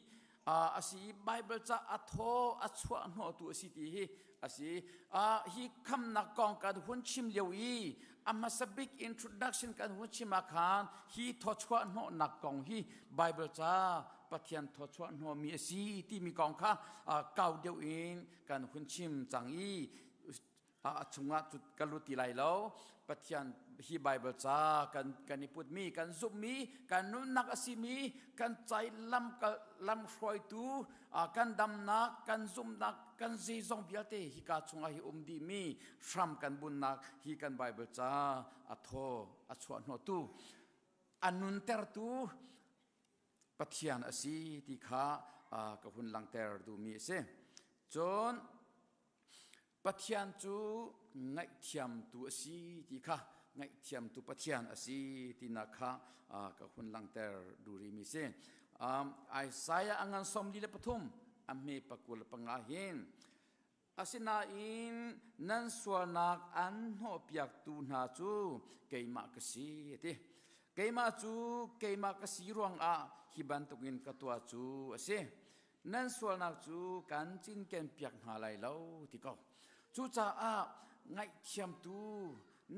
a si i Bible ca a thaw a chuah hnawhtu a si ti hi a si. Hi khamnak kong kan hun chim lio i a hmasa bik introduction kan hun chim ah khan hi thawchuah hnawhnak kong hi Bible ca Pathian thawchuah hnawhmi a si timi kong kha kau deuh in kan hun chim cang i a chungah cut ka lut ti lai lo. Pathian hi Bible ca kan kan i putmi kan zumhmi kan nunnak a simi kan cai lam lam hruaitu kan damnak kan zumhnak kan zeizong vialte hika chungah hi um dihmi hram kan bunnak hi kan Bible ca a thaw a chuah hnawhtu a nuntertu Pathian a si ti kha ka hun langter duhmi a si. Cun Pathian cu ngaihthiamtu a si ti kha ngaihthiamtu Pathian a si tinak kha ka hun langhter duh rihmi si. Isaiah a ngan 43 a hme 25 hin. Asinain nan sualnak an hnawhpiaktu hna cu keimah ka si a ti. Keimah cu keimah ka si ruangah hi bantukin ka tuah cu a si. Nan sualnak cu kan cinkenpiak hna lai lo ti ko. Cucaah ngaihthiamtu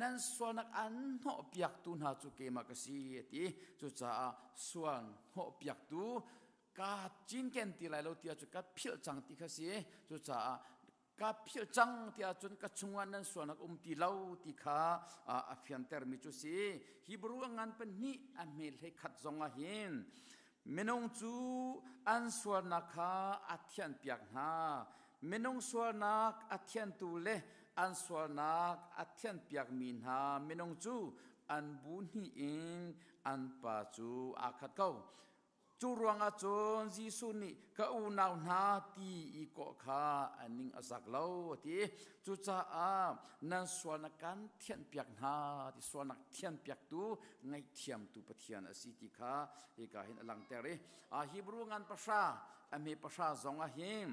nan sualnak an hnawhpiaktu hna cu keimah ka si a ti. Cucaah sual hnawhpiaktu ka cinken ti lai lo tiah cu ka philh cang ti kha si. Cucaah ka philh cang tiah cun ka chungah nan sualnak um ti lo ti kha a fiantermi cu si. Hebrew a ngan pahnih a hmel hlei khat zong ah hin minung cu an sualnak kha a thianhpiak hna. Minung sualnak a thiantu le an sualnak a thianhpiakmi hna minung cu an bu hnih in an pa cu aa khat ko. Cu ruangah cun Jesuh nih ka unau hna ti i kawh kha a ning a zak lo a ti. Cucaah nan sualnak kan thianhpiak hna ti sualnak thianhpiaktu ngaihthiamtu Pathian a si ti kha hika hin a langhter i Hebrew ngan pahra a hme pahra zong ah hin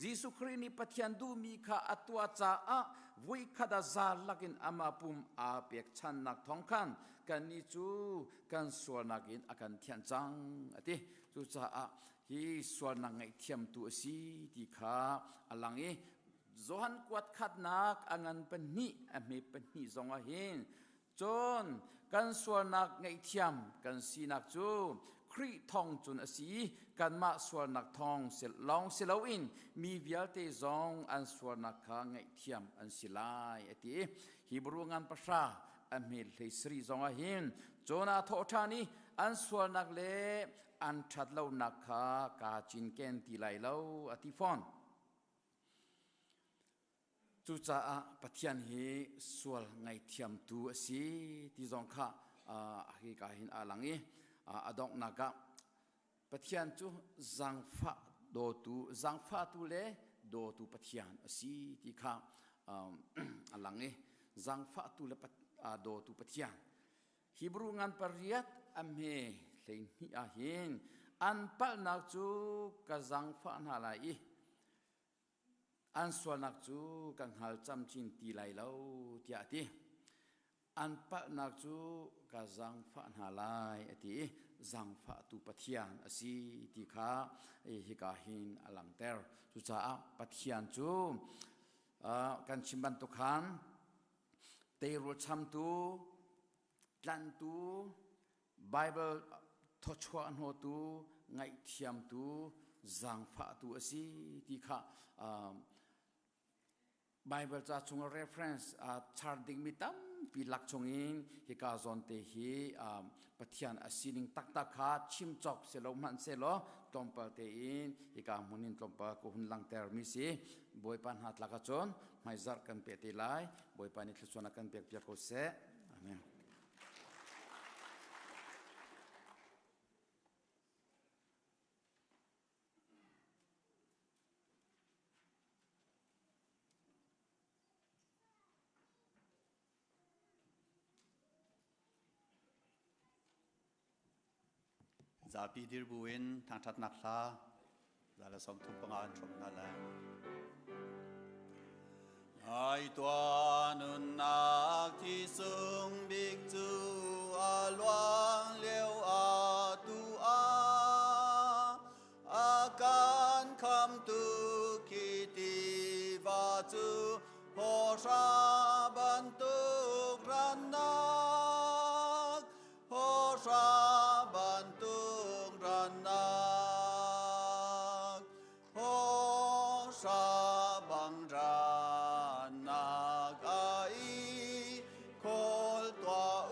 Jesuh Khrih nih Pathian duhmi kha a tuah caah voikhat a za lakin amah pum aa pekchannak thawng khan kannih cu kan sualnak in a kan thianh cang a ti. Cucaah hi sualnak ngaihthiamtu a si ti kha a lang i Johan kuat khatnak a ngan pahnih a hme pahnih zong ah hin Cun kan sualnak ngaihthiam kan sinak cu Khrih thawng cun a si i kanmah sualnak thawng lawng si loin mi vialte zong an sualnak kha ngaihthiam an si lai a ti. Hebrew ngan pahra a hmel hlei sarih zong ah hin Jonah thawh ṭhan i an sualnak le an ṭhatlonak kha kaa cinken ti lai lo a ti fawn. Cucaah Pathian hi sual ngaihthiamtu a si ti zong kha hika hin aa lang i a donghnak ah Pathian cu zaangfah dawtu, zaangfahtu le dawtu Pathian a si ti kha a lang i zaangfahtu le dawtu Pathian. Hebrew ngan pariat a hme 12 ah hin an palhnak cu ka zaangfah hna lai i An sualnak cu ka hngal camcin ti lai lo tiah a ti. An palhnak cu ka zaangfah hna lai a ti i zaangfahtu Pathian a si ti kha hika hin a langhter. Cucaah Pathian cu kan chim bantuk khan teirul chamtu, tlanhtu, Baibal thawchuah hnawtu, ngaihthiamtu, zaangfahtu a si ti kha Baibal ca chung reference char dingmi tampi lak chungin hika zawn te hi Pathian a sining taktak kha chim cawk si lo hmanh sehlaw tlawmpal tein hika hmun in tlawmpal ka hun langter mi si. Bawipa hna tlak ahcun hmaizarh kan peh te lai. Bawipa nih thluachuahnak kan pek piak ko seh. Amen. Zapi dir buin thangṭhatnak hla 135 an hrawm hna lai. Ngai tuah nunnak thi sung bik cu a luang lio a tu a a kan khamtu khi tiva cu hawhra bantuk rannak Hawhra bantuk rannak, hawhra bang rannak a i khawl tuah u.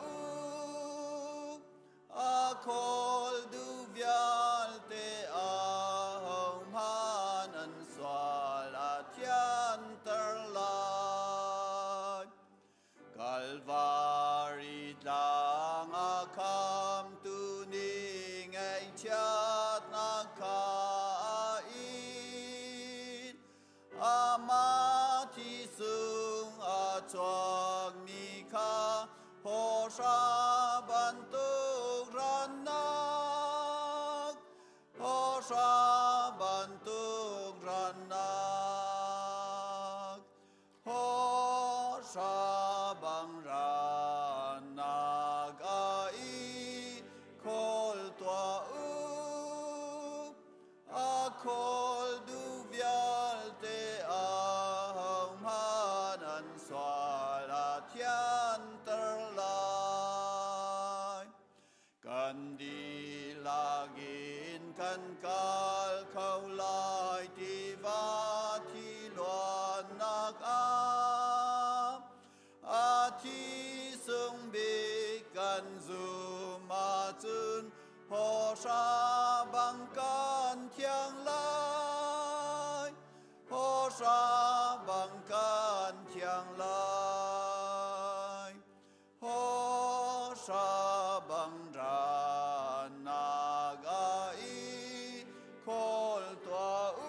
A khawl duh vialte ahohmanh an sual a thianter lai. Kalvari tlang a khamtu nih ngaihchiatnak kha a in. Amah thi sung a chuakmi kha hawhra bantuk rannak, hawhra bantuk rannak. Hosha bang ra naga i khol tua u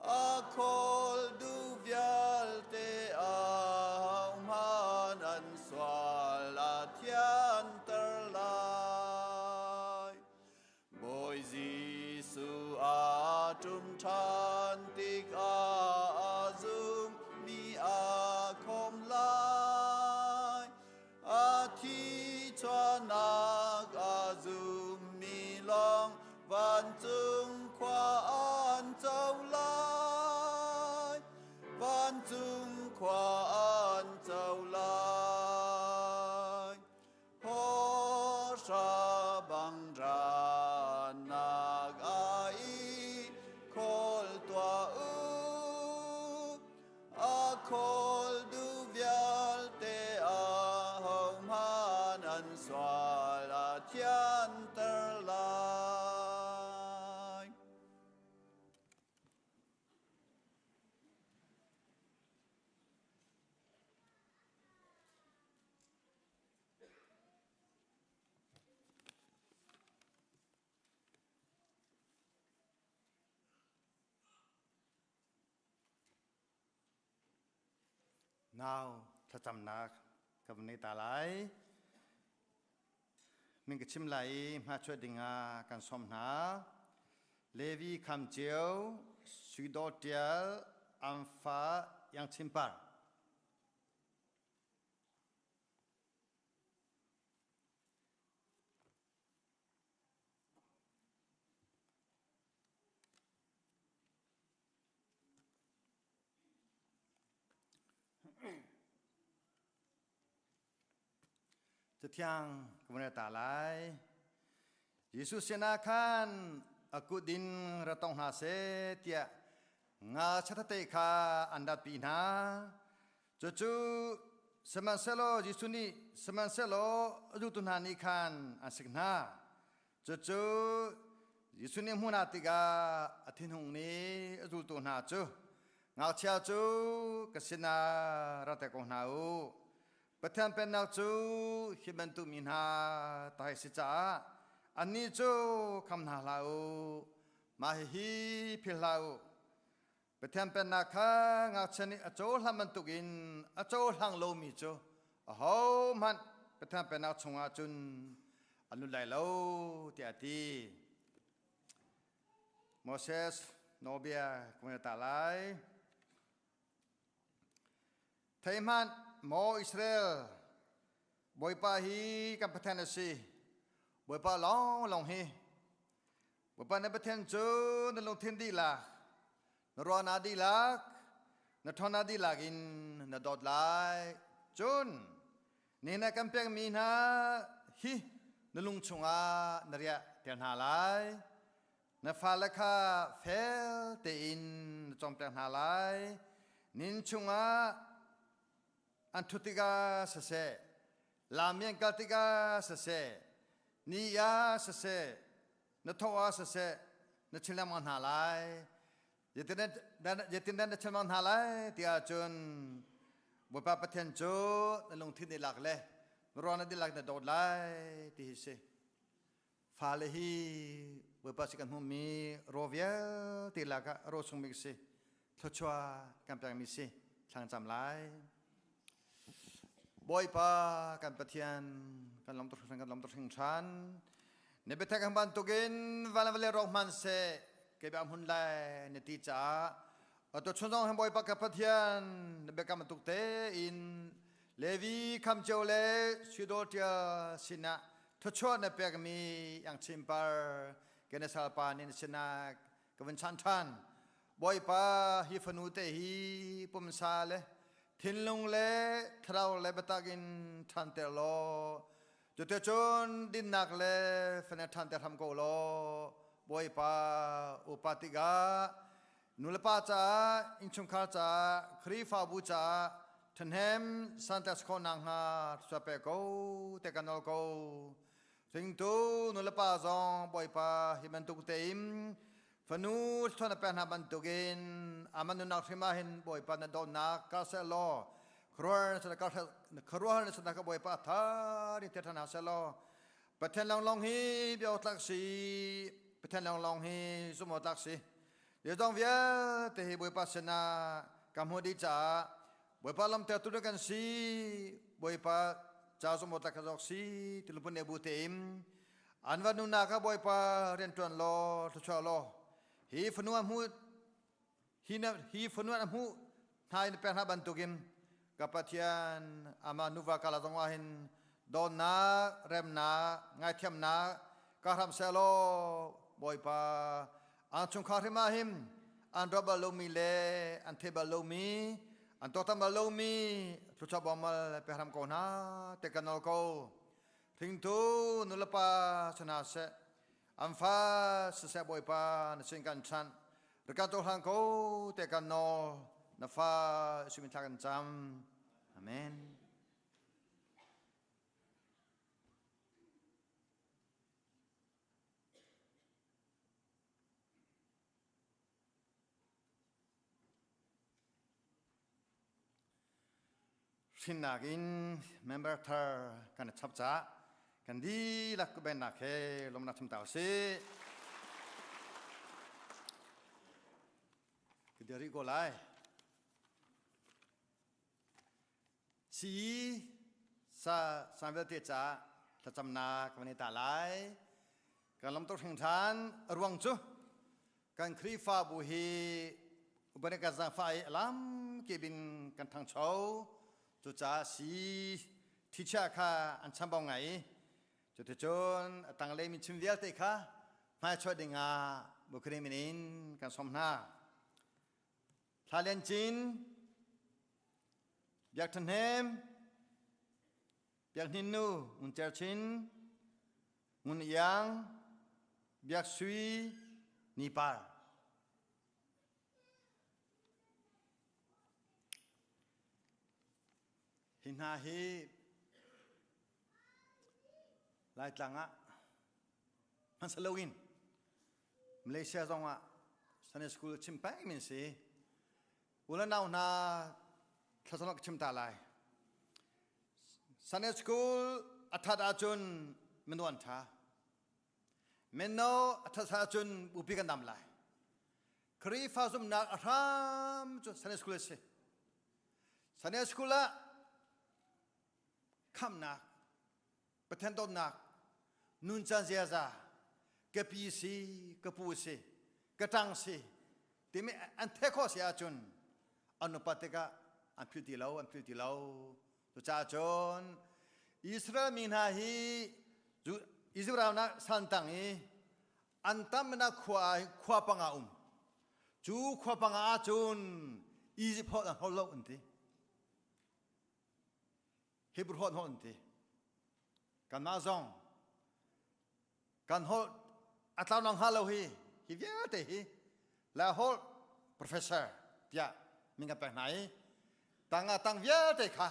a khol du vialte a man an sual a thian ter lai. Bawi Jesuh a ṭum ṭhan tikah a zum mi a khawm lai. A thi chuahnak a zum mi lawng vancung khua an co lai. Vancung khua an co lai. Hosha bang ranak a i khawl tuah u. A khawl du vialte a hohmanh an sual a thianter lai. Nau thlacamnak ka vun nei ta lai. Min ka chim lai i hma chuah dingah kan sawm hna. Levi Kham Ceu, Suidaw Tial, Amfa Yang Chin Par. Cathiang ka vun ta lai. Jesuh sinah khan a kut in ra tong hna seh tiah nga chatete kha an ratpi hna. Cucu sihmanhsehlaw Jesuh nih sihmanhsehlaw a zultu hna nih khan an sik hna. Cucu Jesuh nih hmuh hna tikah a thinhung nih a zultu hna cu ngakchia cu ka sinah ra te ko hna u. Pathian pennak cu hi bantuk mi hna ta hi si caah annih cu kham hna hlah u. Mah hihi philh hlah u. Pathian pennak kha ngakchia nih a cohlan bantukin a cohlang lomi cu ahohmanh Pathian pennak chungah cun an lut lai lo tiah a ti. Moses nawlbia ka ta lai. Thei hmanh, maw Israel, Bawipa hi kan Pathian a si. Bawipa lawnglawng hi. Bawipa na Pathian cu na lungthin dihlak, na ruahnak dihlak, na ṭhawnnak dihlak in na dawt lai. Cun ni na kan pekmi hna hi na lung chungah na riah ter hna lai. Na fale kha fel tein na cawnpiak hna lai. Nin chungah an ṭhut tikah siseh, lam i an kal tikah siseh, ni ah siseh, na tho ah siseh, na chim lengmang hna lai. Zeitindah na chim lengmang hna lai ti ahcun Bawipa Pathian cu na lungthin dihlak le na ruahnak dihlak na dawt lai ti hi si. Fale hi Bawipa si kan hmuhmi raw vialte lakah raw sung bik si. Thluachuah kan pekmi si. Thlang cam lai. Bawipa kan Pathian kan lawm tuk hringhran kan lawm tuk hringhran. Na biathek ang bantukin van le vale rawk hman seh kei bia hmun lai na ti caah atu chun zong hin Bawipa ka Pathian na biakam bantuk tein Levi kham cio le Suidawr ṭial sinah thluachuah na pekmi iang chimpar Genesal pa nih na sinah ka vun chan ṭhan. Bawipa hi fanu te hi pumsa le thinlung le thlarau le biatak in ṭhanter law cuticun dinnak le fane ṭhanter hram ko law Bawipa upa tikah nulepa caah innchungkhar caah Khrihfabu caah ṭhahnem santlai si khawh nakhnga thluachuah pe ko te kan nawl ko. Hringtu nulepa zong Bawipa hi bantuk tein fanu thluan a pek hna bantukin amah nunnak hrim ah hin Bawipa na dawtnak kar seh law. Khuaruahhar na sana ka Bawipa tha ni te than ha selaw Pathian lawnglawng hi bia tlak si Pathian lawnglawng hi zumh tlak si Zeizong vialte hi Bawipa sinah ka hmuh dih caah Bawipa lamtertu na kan si Bawipa ca zumh tlak ka zawk si ti lungput ne bu tein an va nunnak kha Bawipa rianṭuan law thluachuah law hi fanu a hmuh hi na hi fanu a hmuh hna in pek hna bantukin ka Pathian amah nuva kala zong ah hin dawtnak remnak ngaithiamnak ka hram seh law Bawipa ang chungkhar hrim ah hin an ruah bal lomi le an thei bal lomi an tuaktan bal lomi thluachuah bawmal pe hram ko hna te kan nawl ko hringtu nulepa sana seh an fa siseh Bawipa na sin kan chanh Rika cohlang ko te kan nawl na fa simin thla kan cam. Amen. Hrinnak in member thar kan i chap caah kan dihlak bennak he lawmnak chim ta usih. Ka dir rih ko lai. Sii sa san vialte caah thlacamnak kan i ta lai. Kan lam tuk hringhran a ruang cu kan Khrihfabu hi upane kan zaangfah i lam kip in kan ṭhangcho. Cucaah si thichia kha an chambau ngai i cuticun a tanglei min chim vialte kha hmaichuah dingah Bukhari min in kan sawm hna. Thla Lian Cin, Biak Ṭha Hnem, Biak Hnin Nu Ngun Cer Chin, Ngun Iang, Biak Sui, Ni Par. Hi hna hi Laitlang ah hmansa loin Malaysia zong ah Sunday school chim peng min si. Ula nau hna thlacam ka chim ta lai. Sunday school a that ahcun mino an tha. Mino a that ahcun bupi kan dam lai. Khrihfa zumhnak a hram cu Sunday school a si. Sunday school ah khamnak Pathian dawtnak, nuncan ziaza, ka pi si, ka pu si, ka ṭang si, timi an theh khawh si ahcun an upat tikah an philh ti lo, an philh ti lo. Cucaah cun Israel mi hna hi Israel nak santang i an tamnak khua khua panga um. Cu khua panga ahcun Egypt holh an holh lo an ti. Hebrew holh an ti. Kanmah zong kan holh a tlau nang hnga lo hi hi vialte hi la holh professor tiah min kan pek hna i tang ah tang vialte kha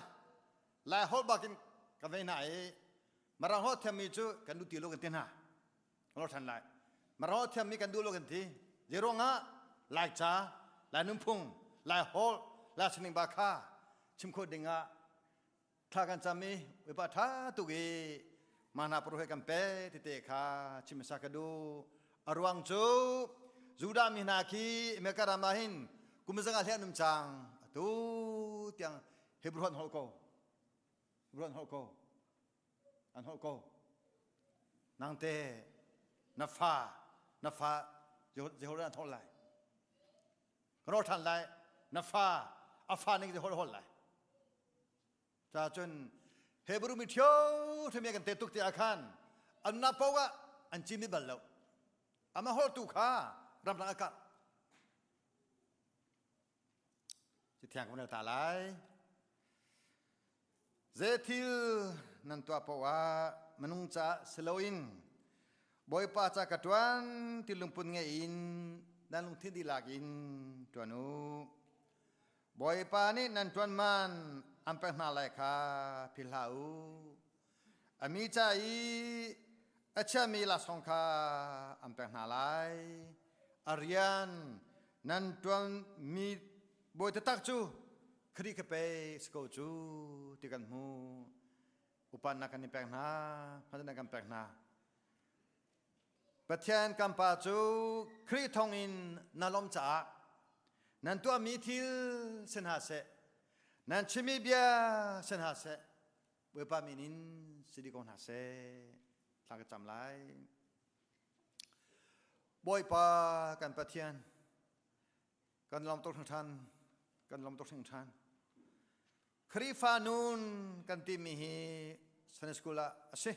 lai holh bakin kan vei hna i Mirang holh thiammi cu kan duh ti lo kan ti hna lo than lai Mirang holh thiammi kan duh lo kan ti zeiruangah lai ca lai nunphung lai holh lai sining ba kha chim khawh dingah thla kan cam i uipa tha tuk i mana pruhe kan pe tete kha chim sa ka du a ruang cu Judah mi hna khi America ram ah hin kum zanga hliah num cang atu tiang Hebrew an holh ko Hebrew an holh ko an holh ko nangte na fa na fa Jehovah an holh lai kan holh ṭhan lai na fa a fa ning holh holh lai ca cun Hebrew mi ṭhio ṭhimi kan te tuk ti ah khan an na paoh ah an cimi bal lo ama holh tu kha ramdang a karh Cathiang kan ta lai. Zeithil nan tuah paoh ah minung caah si loin Bawipa ca ka ṭuan ti lungput ngei in nan lungthin dihlak in ṭuan u. Bawipa nih nan ṭuan man an pek hna lai kha philh hlah u. A mi ca i a chiami laksawng kha an pek hna lai. A rian nan ṭuanmi bawi taktak cu Khrih ka pe si ko cu ti kan hmu. Upannak kan i pek hna, hmanak kan pek hna. Pathian kan Pa cu Khrih thawngin na lawm caah nan tuahmi thil si hna seh, nan chimmi bia si hna seh, Bawipa min in si dih ko hna seh. Thla ka cam lai. Bawipa kan Pathian, kan lawm tuk hringhran, kan lawm tuk hringhran. Khrihfa nun kan timi hi Sunday school ah a si.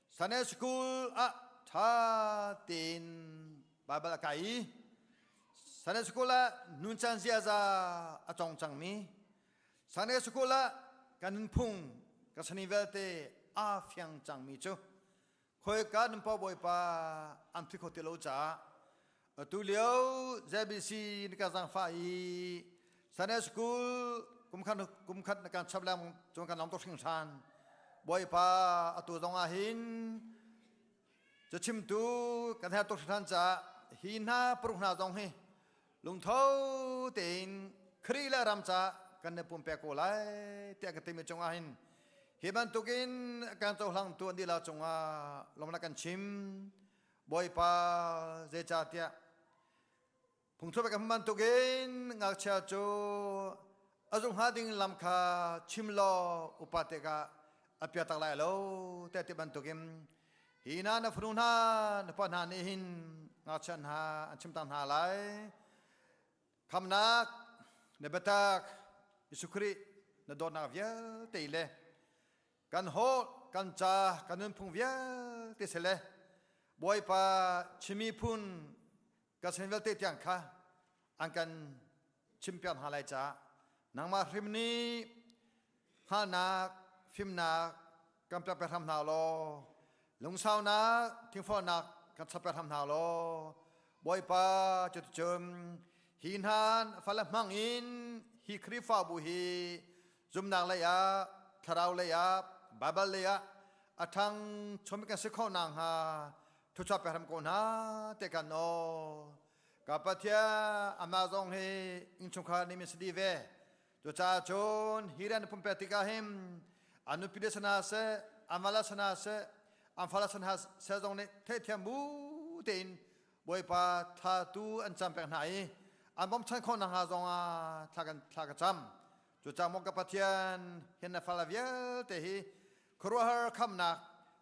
Sunday school ah ṭha tein Bible a kai i Sunday school ah nuncan ziaza a cong cangmi Sunday school ah kan nunphung ka sani vialte aa fiang cangmi cu Khoika nan pa bawipa an phi kho ti lo caah atu lio ZBC na ka zangfah i Sunday school kumkhat kumkhat na kan chap leng cung kan long tuk hringhran bawipa atu zong ah hin cachimtu kan herh tuk hringhran caah hi hna paruk hna zong hi lungtho tein Khrih le ram ca kan i pumpek ko lai tiah ka timi cungah hin hi bantukin kan cohlang tu an dila cungah lawmnak kan chim. Bawipa, zeicahtiah phungthluk kan bantukin ngakchia cu a zung hnga ding lam kha chim law upa tikah a pia tak lai lo tiah ti bantukin hi hna na fanu hna na pa hna nih hin ngakchia hna an chim tang hna lai. Khamnak na biatak Jesuh Khrih na dawtnak vialte le kan holh kan ca kan nunphung vialte si le Bawipa chimi phun ka sin vialte tiang kha an kan chimpiak hna lai caah nangmah hrim nih hngalhnak fimnak kan pek hram hna law, lungsaunak thingfawhnak kan chap hram hna law, Bawipa, cuticun hi hna fale hmang in hi Khrihfabu hi zumnak lei ah, thlarau lei ah, Baibal lei ah a ṭhang chomi kan si khawh nakhnga thuchuah pe hram ko hna te kan nawl. Ka Pathian, amah zong hi innchungkhar nih min si dih ve. Cucaah cun hi rian na pumpek tikah hin an nupi le sana seh, an vala sana seh, an fala sana seh zong nih theihthiam bu tein Bawipa thla tu an cam pek hna i an bawmchan khawh nakhnga zong ah thla kan thla ka cam. Cucaah maw ka Pathian, hin na fala vialte hi khuaruahhar khamnak,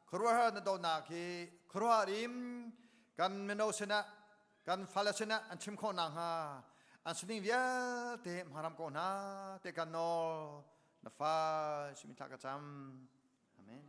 khuaruahhar na donak hi khuaruahhar in kan mino sinah, kan fale sinah an chim khawh nakhnga an sining vialte hmaram ko hna te kan nawl. Na fa simi thla ka cam. Amen.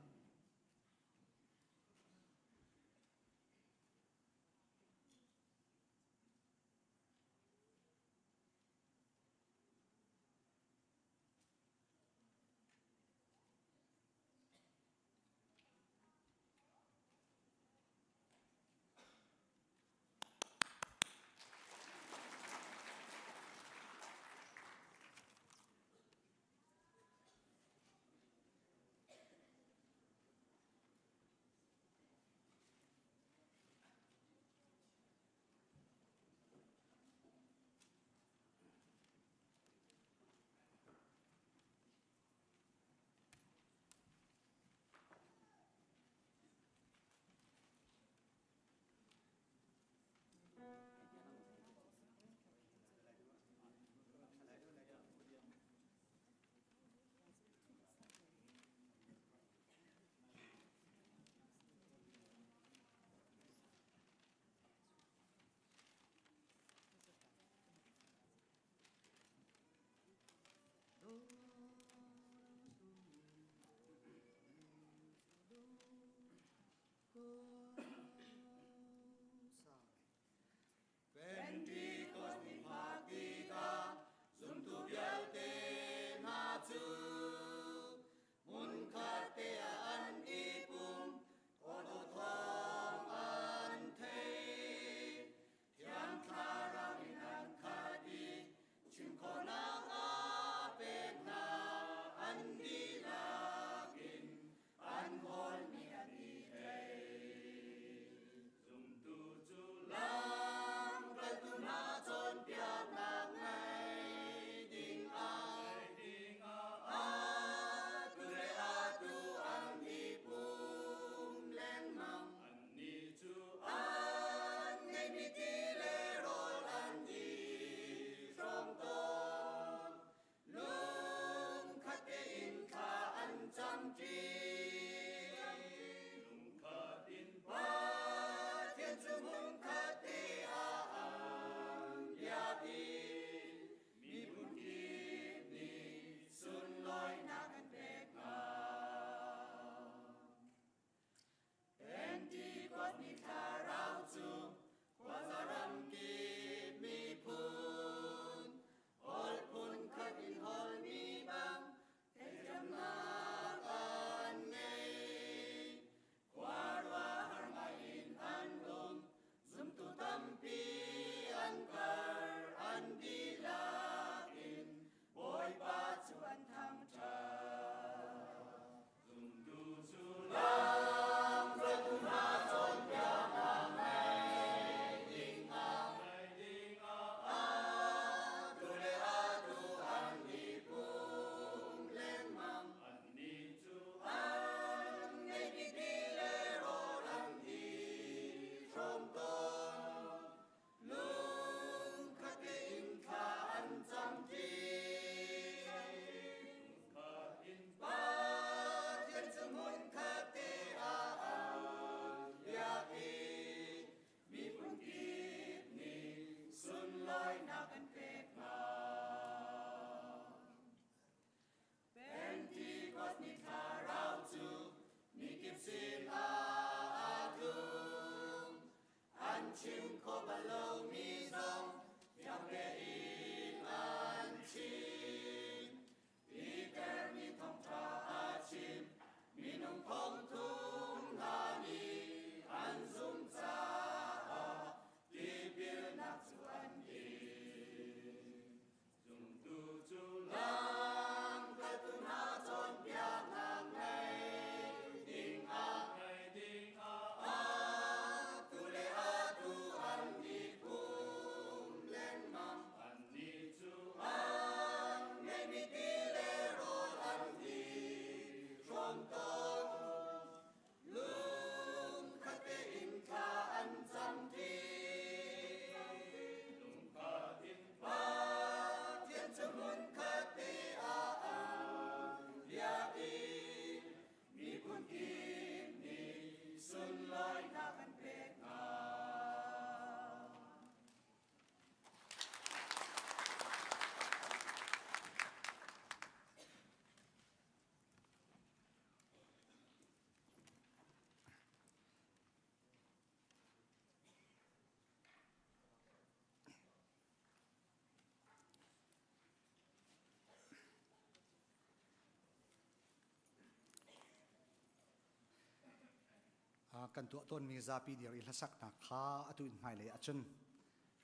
Kan tuah tawnmi zapi dir i hlasaknak kha atu in hmailei ahcun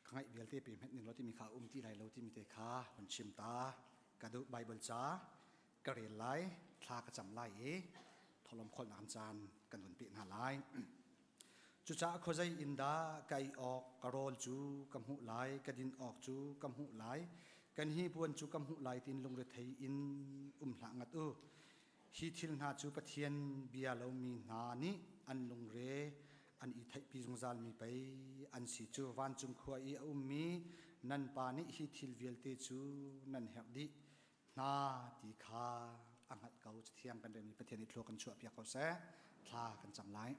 ka ngaih vialte pe hmenh ning law timi kha um ti lai lo timi te kha hun chim ta ka duh. Bible ca ka rel lai, thla ka cam lai i tholom kholnak caan kan hun pe hna lai. Cucaah khuazei in dah ka ei awk ka rawl cu ka hmuh lai, ka din awk cu ka hmuh lai, kan hi puan cu ka hmuh lai tiin lungrethei in um hlah ngat u. Hi thil hna cu Pathian bia lomi hna nih an lungre an i theihpi zungzalmi pei an si cu. Vancung khua i a ummi nan Pa nih hi thil vialte cu nan herh dih hna ti kha a hngalh ko. Cathiang kan relmi Pathian nih thlua kan chuahpiak ko seh. Thla kan cam lai.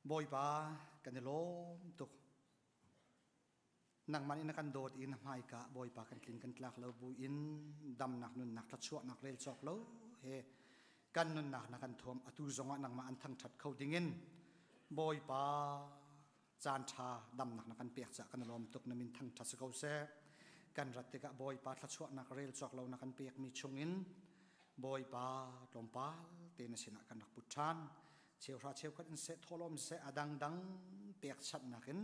Bawipa, kan i lawm tuk. Nangmah nih na kan dawt i na hmaika Bawipa kan tlin kan tlak lo buin damnak nunnak thluachuahnak rel cawk lo he kan nunnak na kan thuam. Atu zongah nangmah an thangṭhat kho dingin Bawipa caan ṭha damnak na kan pek caah kan lawm tuk. Na min thangṭhat si ko seh. Kan rat tikah Bawipa thluachuahnak rel cawk lo na kan pekmi chungin Bawipa tlawmpal te na sinah kan rak put ṭhan. Cheuhra cheukhat in seh, thawhlawm seh, a dangdang pekchanhnak in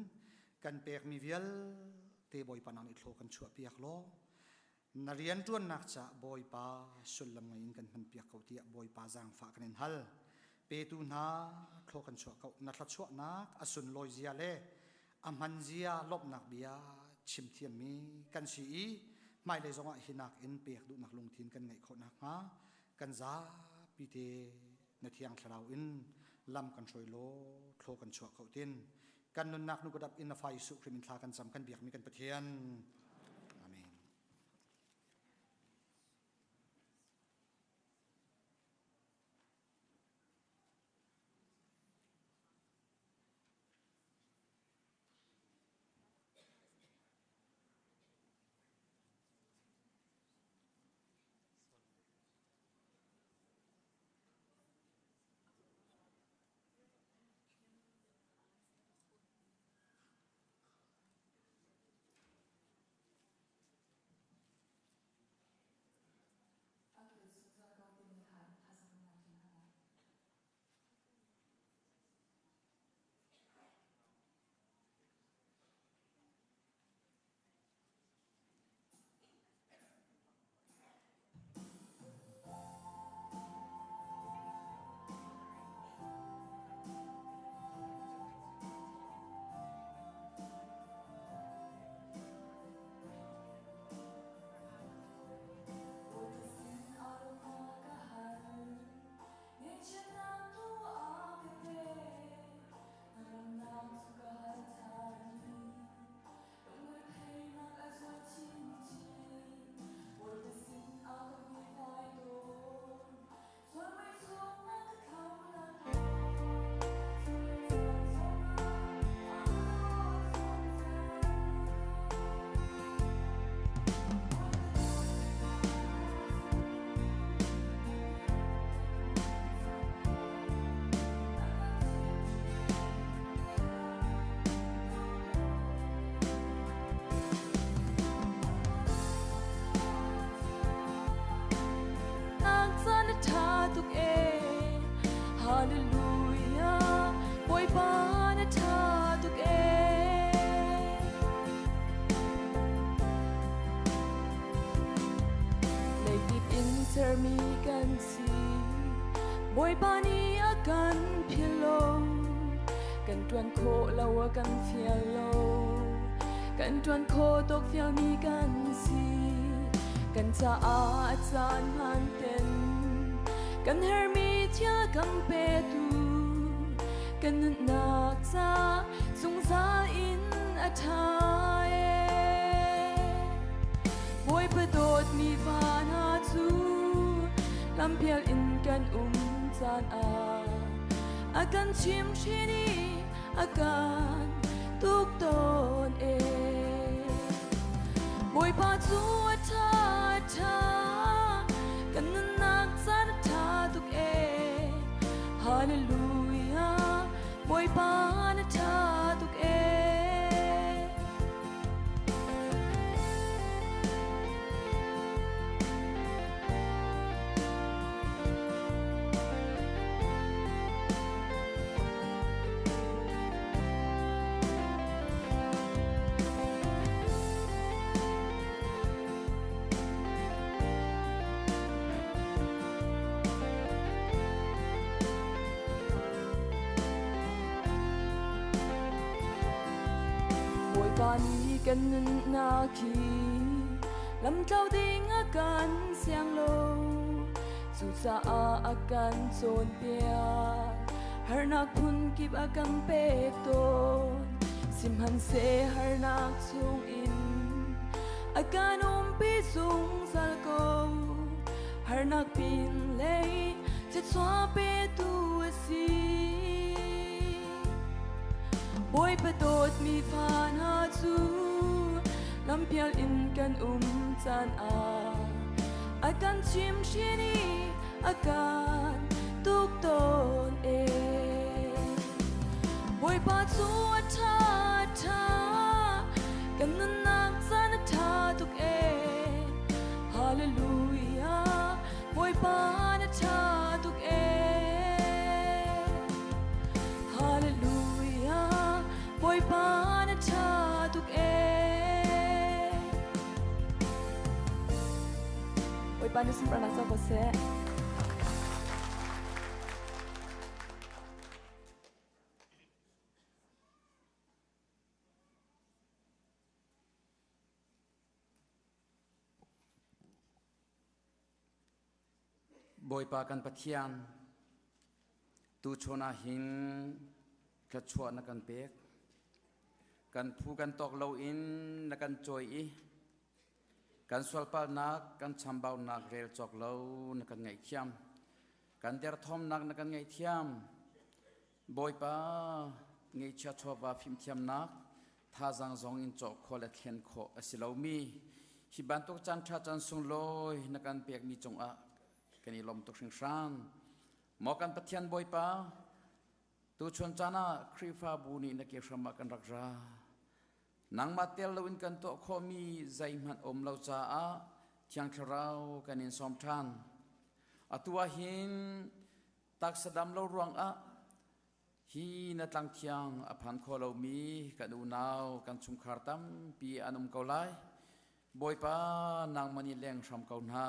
kan pekmi vialte Bawipa nang nih thlaw kan chuahpiak law na rianṭuannak caah Bawipa sullam ngei in kan hmanpiak ko tiah Bawipa zaangfah kan in hal. Petu hna thlaw kan chuah ko. Na thluachuahnak a sunlawi zia le a hman zia lawmhnak bia chim thiammi kan si i hmailei zongah hi nakin pek duhnak lungthin kan ngeih khawh nakhnga kan zapi te na Thiang Thlarau in lam kan hruai law thlaw kan chuah kho tin kan nunnak nu ka dap in na fa Jesuh Khrih min thla kan cam, kan biakmi kan Pathian. Amen. Tha tuk e, hallelujah, Bawipa na tha tuk e. Leikip in sermi kan si, Bawipa nih a kan philh lo. Kan tuan khawh lo a kan fial lo, kan tuan khawh tawk fialmi kan si. Kan caah a caan hmaan ten kan hermi thil kan petu, kan nunnak ca zungzal in a ṭha e. Bawipa dawtmi fa hna cu lampial in kan um caan ah a kan chimhhrin i a kan tuk tawn e. Bawipa cu a ṭha, a ṭha, kan nunnak caan a ṭha tuk e, hallelujah, Bawipa na ṭha tuk e. Bawipa nih kan nunnak hi lamtlo ding a kan siang lo. Cucaah a kan cawnpiak. Harnak phun kip a kan pek tawn. Sihmanhseh harnak chungin a kan umpi zungzal ko. Harnak pin lei thluachuah petu a si. Bawipa dawtmi fa hna cu lampial in kan um caan ah a kan chimhhrin i a kan tuk tawn e. Bawipa cu a ṭha a ṭha kan nunnak caan a ṭha tuk e. Hallelujah Bawipa na ṭha tuk e. Hallelujah Bawipa na ṭha tuk e. Bawipa nih sunparnak co ko seh. Bawipa kan Pathian, tuchun ah hin thluachuah na kan pek. Kan phu kan tawk loin na kan cawi i kan sualpalnak, kan chambaunak rel cawk lo na kan ngaihthiam. Kan derthawmnak na kan ngaihthiam. Bawipa, ngeihchia chawva fimthiamnak thazaang zong in cawk khawh le thlen khawh a si lomi hi bantuk caan ṭha caan sunglawi na kan pekmi cungah kan i lawm tuk hringhran. Maw kan Pathian Bawipa, tuchun caan ah Khrihfabu nih na ke hram ah kan rak ra. Nangmah tel loin kan tuah khawhmi zeihmanh um lo caah Thiang Thlarau kan in sawm ṭhan. Atu ah hin taksa dam lo ruangah hi na tlang thiang a phan kho lomi kan unau kan chungkhar tampi an um ko lai. Bawipa nangmah nih leng hram ko hna.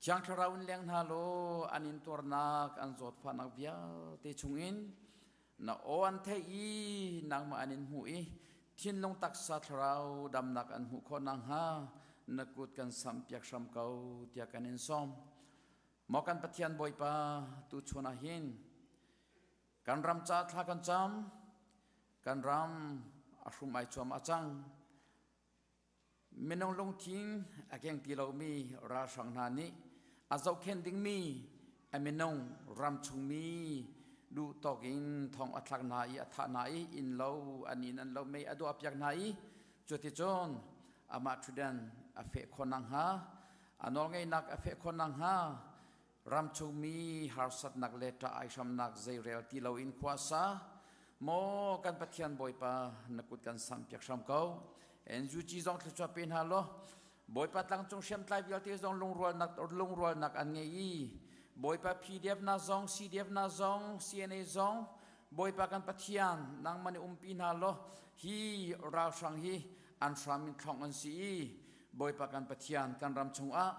Thiang Thlarau in leng hna law an intuarnak an zawtfahnak vialte chungin na aw an theih i nangmah an in hmuh i thinlung taksa thlarau damnak an hmuh khawh nakhnga na kut kan samhpiak hram ko tiah kan in sawm. Maw kan Pathian Bawipa tuchun ah hin kan ram ca thla kan cam, kan ram a hrum ai chuam a cang. Minung lungthin a keng ti lomi ralhrang hna nih a zohkhenh dingmi a minung ram chungmi duh tawk in thong a thlak hna i a thah hna i inn lo an inn an lo mei a duah piak hna i cuticun amah ṭhutdan a feh khawh nakhnga A nawlngeihnak a feh khawh nakhnga ramchungmi harsatnak le ṭah aihramnak zeirel ti loin khua sa. Maw kan Pathian Bawipa, na kut kan samhpiak hram ko. NUG zong thluachuah pe hna law, Bawipa tlangcung hriamtlai vialte zong lungrualnak lungrualnak an ngei i Bawipa PDF na zong CDF na zong CNA zong Bawipa kan Pathian nangmah nih umpi hna law hi ralhrang hi an hram in thlong an si i Bawipa kan Pathian kan ram chungah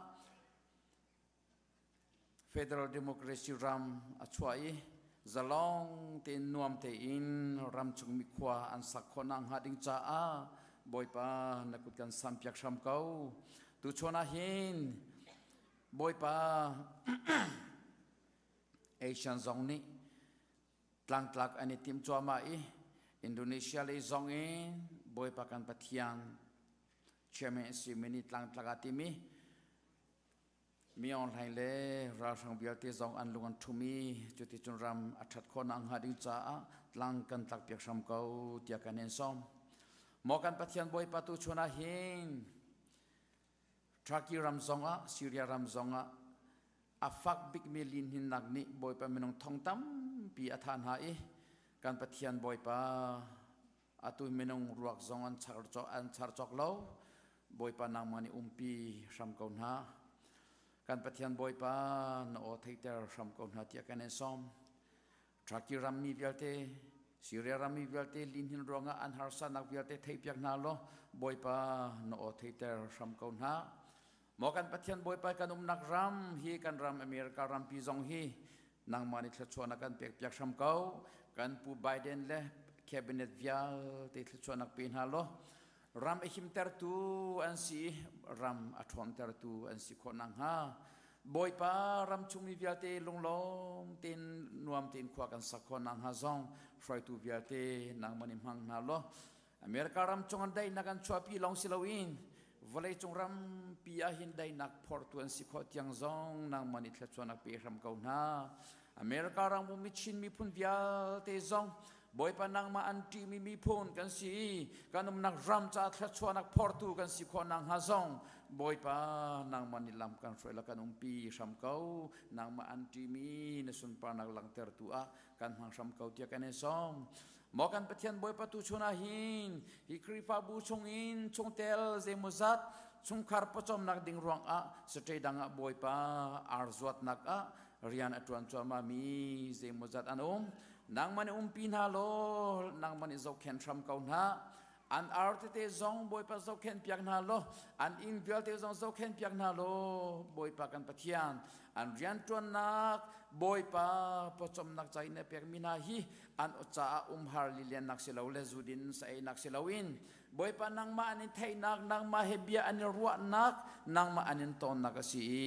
Federal Democracy ram a chuah i zalong tein nuam tein ram chung mi khua an sak khawh nakhnga ding caah Bawipa na kut kan sampiak hram ko. Tuchun ah hin Bawipa Asian zong nih tlangtlak an i tim cuahmah i Indonesia lei zong in Bawipa kan Pathian chairman a simi nih tlangtlak aa tim i mi Aung Hlaing le ralhrang vialte zong an lung an ṭhum i cuticun ram a ṭhat khawh nakhnga ding caah tlang kan tlakpiak hram ko tiah kan in sawm. Maw kan Pathian Bawipa tu chun ah hin Turkey ram zongah Syria ram zongah a fak bikmi lihninnak nih Bawipa minung thong tampi a thah hna i kan Pathian Bawipa atu minung ruak zong an char an char cawk lo. Bawipa nangmah nih umpi hram ko hna. Kan Pathian Bawipa na aw theihter hram ko hna tiah kan in sawm. Turkey rammi vialte, Syria rammi vialte lihnin ruangah an harsanak vialte theihpiak hna law Bawipa na aw theihter hram ko hna. Maw kan Pathian Bawipa kan umnak ram hi kan ram America rampi zong hi nangmah nih thluachuahnak kan pekpiak hram ko. Kan Pu Biden le cabinet vialte thluachuahnak pe hna law. Ram a himtertu an si, ram a ṭhawntertu an si khawh nakhnga Bawipa ram chungmi vialte lunglawm tein nuam tein khua kan sak khawh nakhnga zong hruaitu vialte nangmah nih hmang hna law America ram cung an daihnak an chuahpi lawng si loin vawleicung rampi ah hin daihnak phortu an si khawh tiang zong nangmah nih thluachuahnak pe hram ko hna. America ram ummi Chin miphun vialte zong Bawipa nangmah an ṭihmi miphun kan si i kan umnak ram caah thluachuahnak phortu kan si khawh nakhnga zong Bawipa nangmah nih lam kan hruai la kan umpi hram ko. Nangmah an ṭihmi na sunparnak langhtertu ah kan hmang hram ko tiah kan in sawm. Maw kan Pathian Bawipa tu chun ah hin hi Khrihfabu chungin chungtel zeimawzat chungkhar pawcawmnak ding ruangah state dang ah Bawipa ar zuatnak ah rian a ṭuan cuahmah mi zeimawzat an um. Nangmah nih umpi hna law nangmah nih zohkhen hram ko hna. An ar tete zong Bawipa zohkhenh piak hna law an inn vialte zong zohkhenh piak hna law Bawipa kan Pathian an rianṭuannak Bawipa pawcawmnak ca in na pekmi hna hi an caah umhar liliannak si lo le zudin sa einak si loin Bawipa nangmah an in theihnak nangmah he bia an i ruahnak nangmah an in tonnak a si i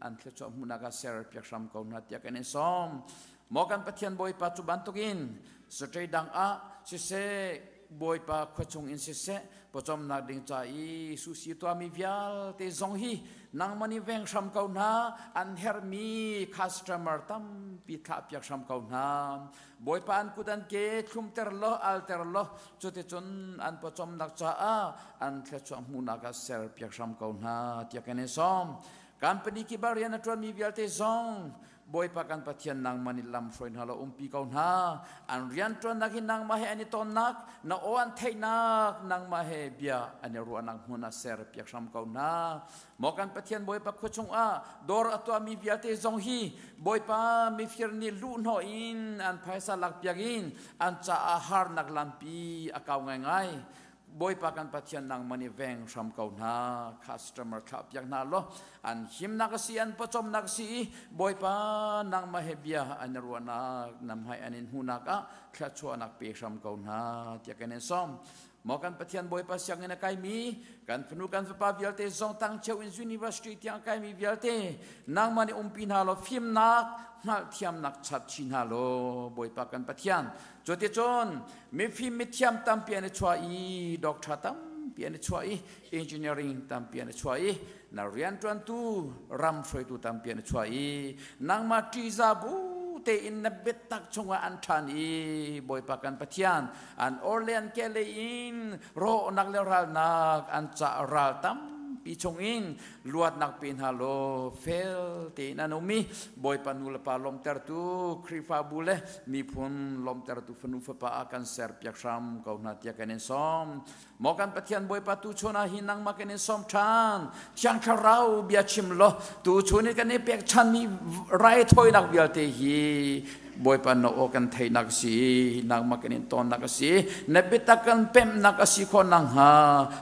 an thluachuah hmuhnak ah ser piak hram ko hna tiah kan in sawm. Maw kan Pathian Bawipa cu bantukin saṭei dang ah siseh Bawipa khuachung in siseh pawcawmnak ding ca i susi tuahmi vialte zong hi nangmah nih veng hram ko hna an herhmi customer tampi thlahpiak hram ko hna Bawipa an kut an ke thlumter law alter law cuticun an pawcawmnak caah an thluachuah hmuhnak ah serpiak hram ko hna tiah kan in sawm company kip ah rian a ṭuanmi vialte zong Bawipa kan Pathian nangmah nih lam hruai hna law umpi ko hna. An rianṭuannak hi nangmah he an i tonnak, na aw an theihnak, nangmah he bia an i ruahnak hmun ah ser piak hram ko hna. Maw kan Pathian Bawipa khua chungah dawr a tuahmi vialte zong hi Bawipa mifir nih luhhnawh in an phaisa lakpiak in an caah harnak lampi a kau ngaingai. Bawipa kan Pathian nangmah nih veng hram ko hna customer thlah piak hna law an himnak a si an pawcawmnak a si i Bawipa nangmah he bia an i ruahnak nam hai an in hmuhnak ah thluachuahnak pe hram ko hna tiah kan in sawm maw kan Pathian Bawipa sianginn a kaimi kan fanu kan fapa vialte zong tang cheu in university tiang a kaimi vialte nangmah nih umpi hna law fimnak hngalhthiamnak chap chin hna law Bawipa kan Pathian Cuticun mifim mithiam tampi an i chuah i doctor tampi an i chuah i engineering tampi an i chuah i na rianṭuantu ram hruaitu tampi an i chuah i nangmah ṭihza bu tein na biatak chungah an ṭhan i Bawipa kan Pathian an or le an ke lei in rawhnak le ralnak an cah ral tampi chungin luatnak pe hna law fel tein an um i Bawipa nu le pa lawmtertu Khrihfabu le miphun lawmtertu fanu fapa ah kan serpiak hram ko hna tiah kan in sawm. Maw kan Pathian Bawipa tu chun ah hi nangmah kan in sawm ṭhan. Thiang Thlarau bia chim law tu chun i kan i pekchanmi raithawinak vialte hi Bawipa na aw kan theihnak a si, nangmah kan in tawnnak a si, na biatak kan pemhnak a si khawh nakhnga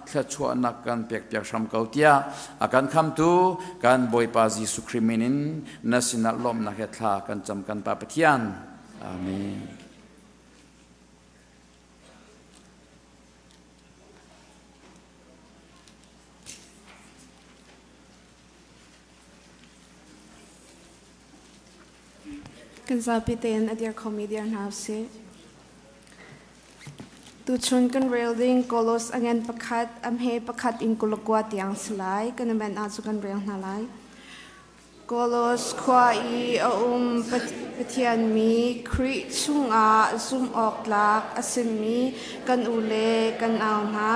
thluachuahnak kan pekpiak hram ko tiah a kan khamtu kan Bawipa Jesuh Khrih min in na sinah lawmhnak he thla kan cam kan Pa Pathian. Amen. Kan zapi tein a dir khomi dir hna usih. Tuchun kan rel ding Kolos a ngan pakhat, a hme pakhat in 29 tiang si lai. Kan amen ah cu kan rel hna lai. Kolos khua i a um Pathian mi Khrih chungah zumh awk tlak a simi kan u le kan au hna.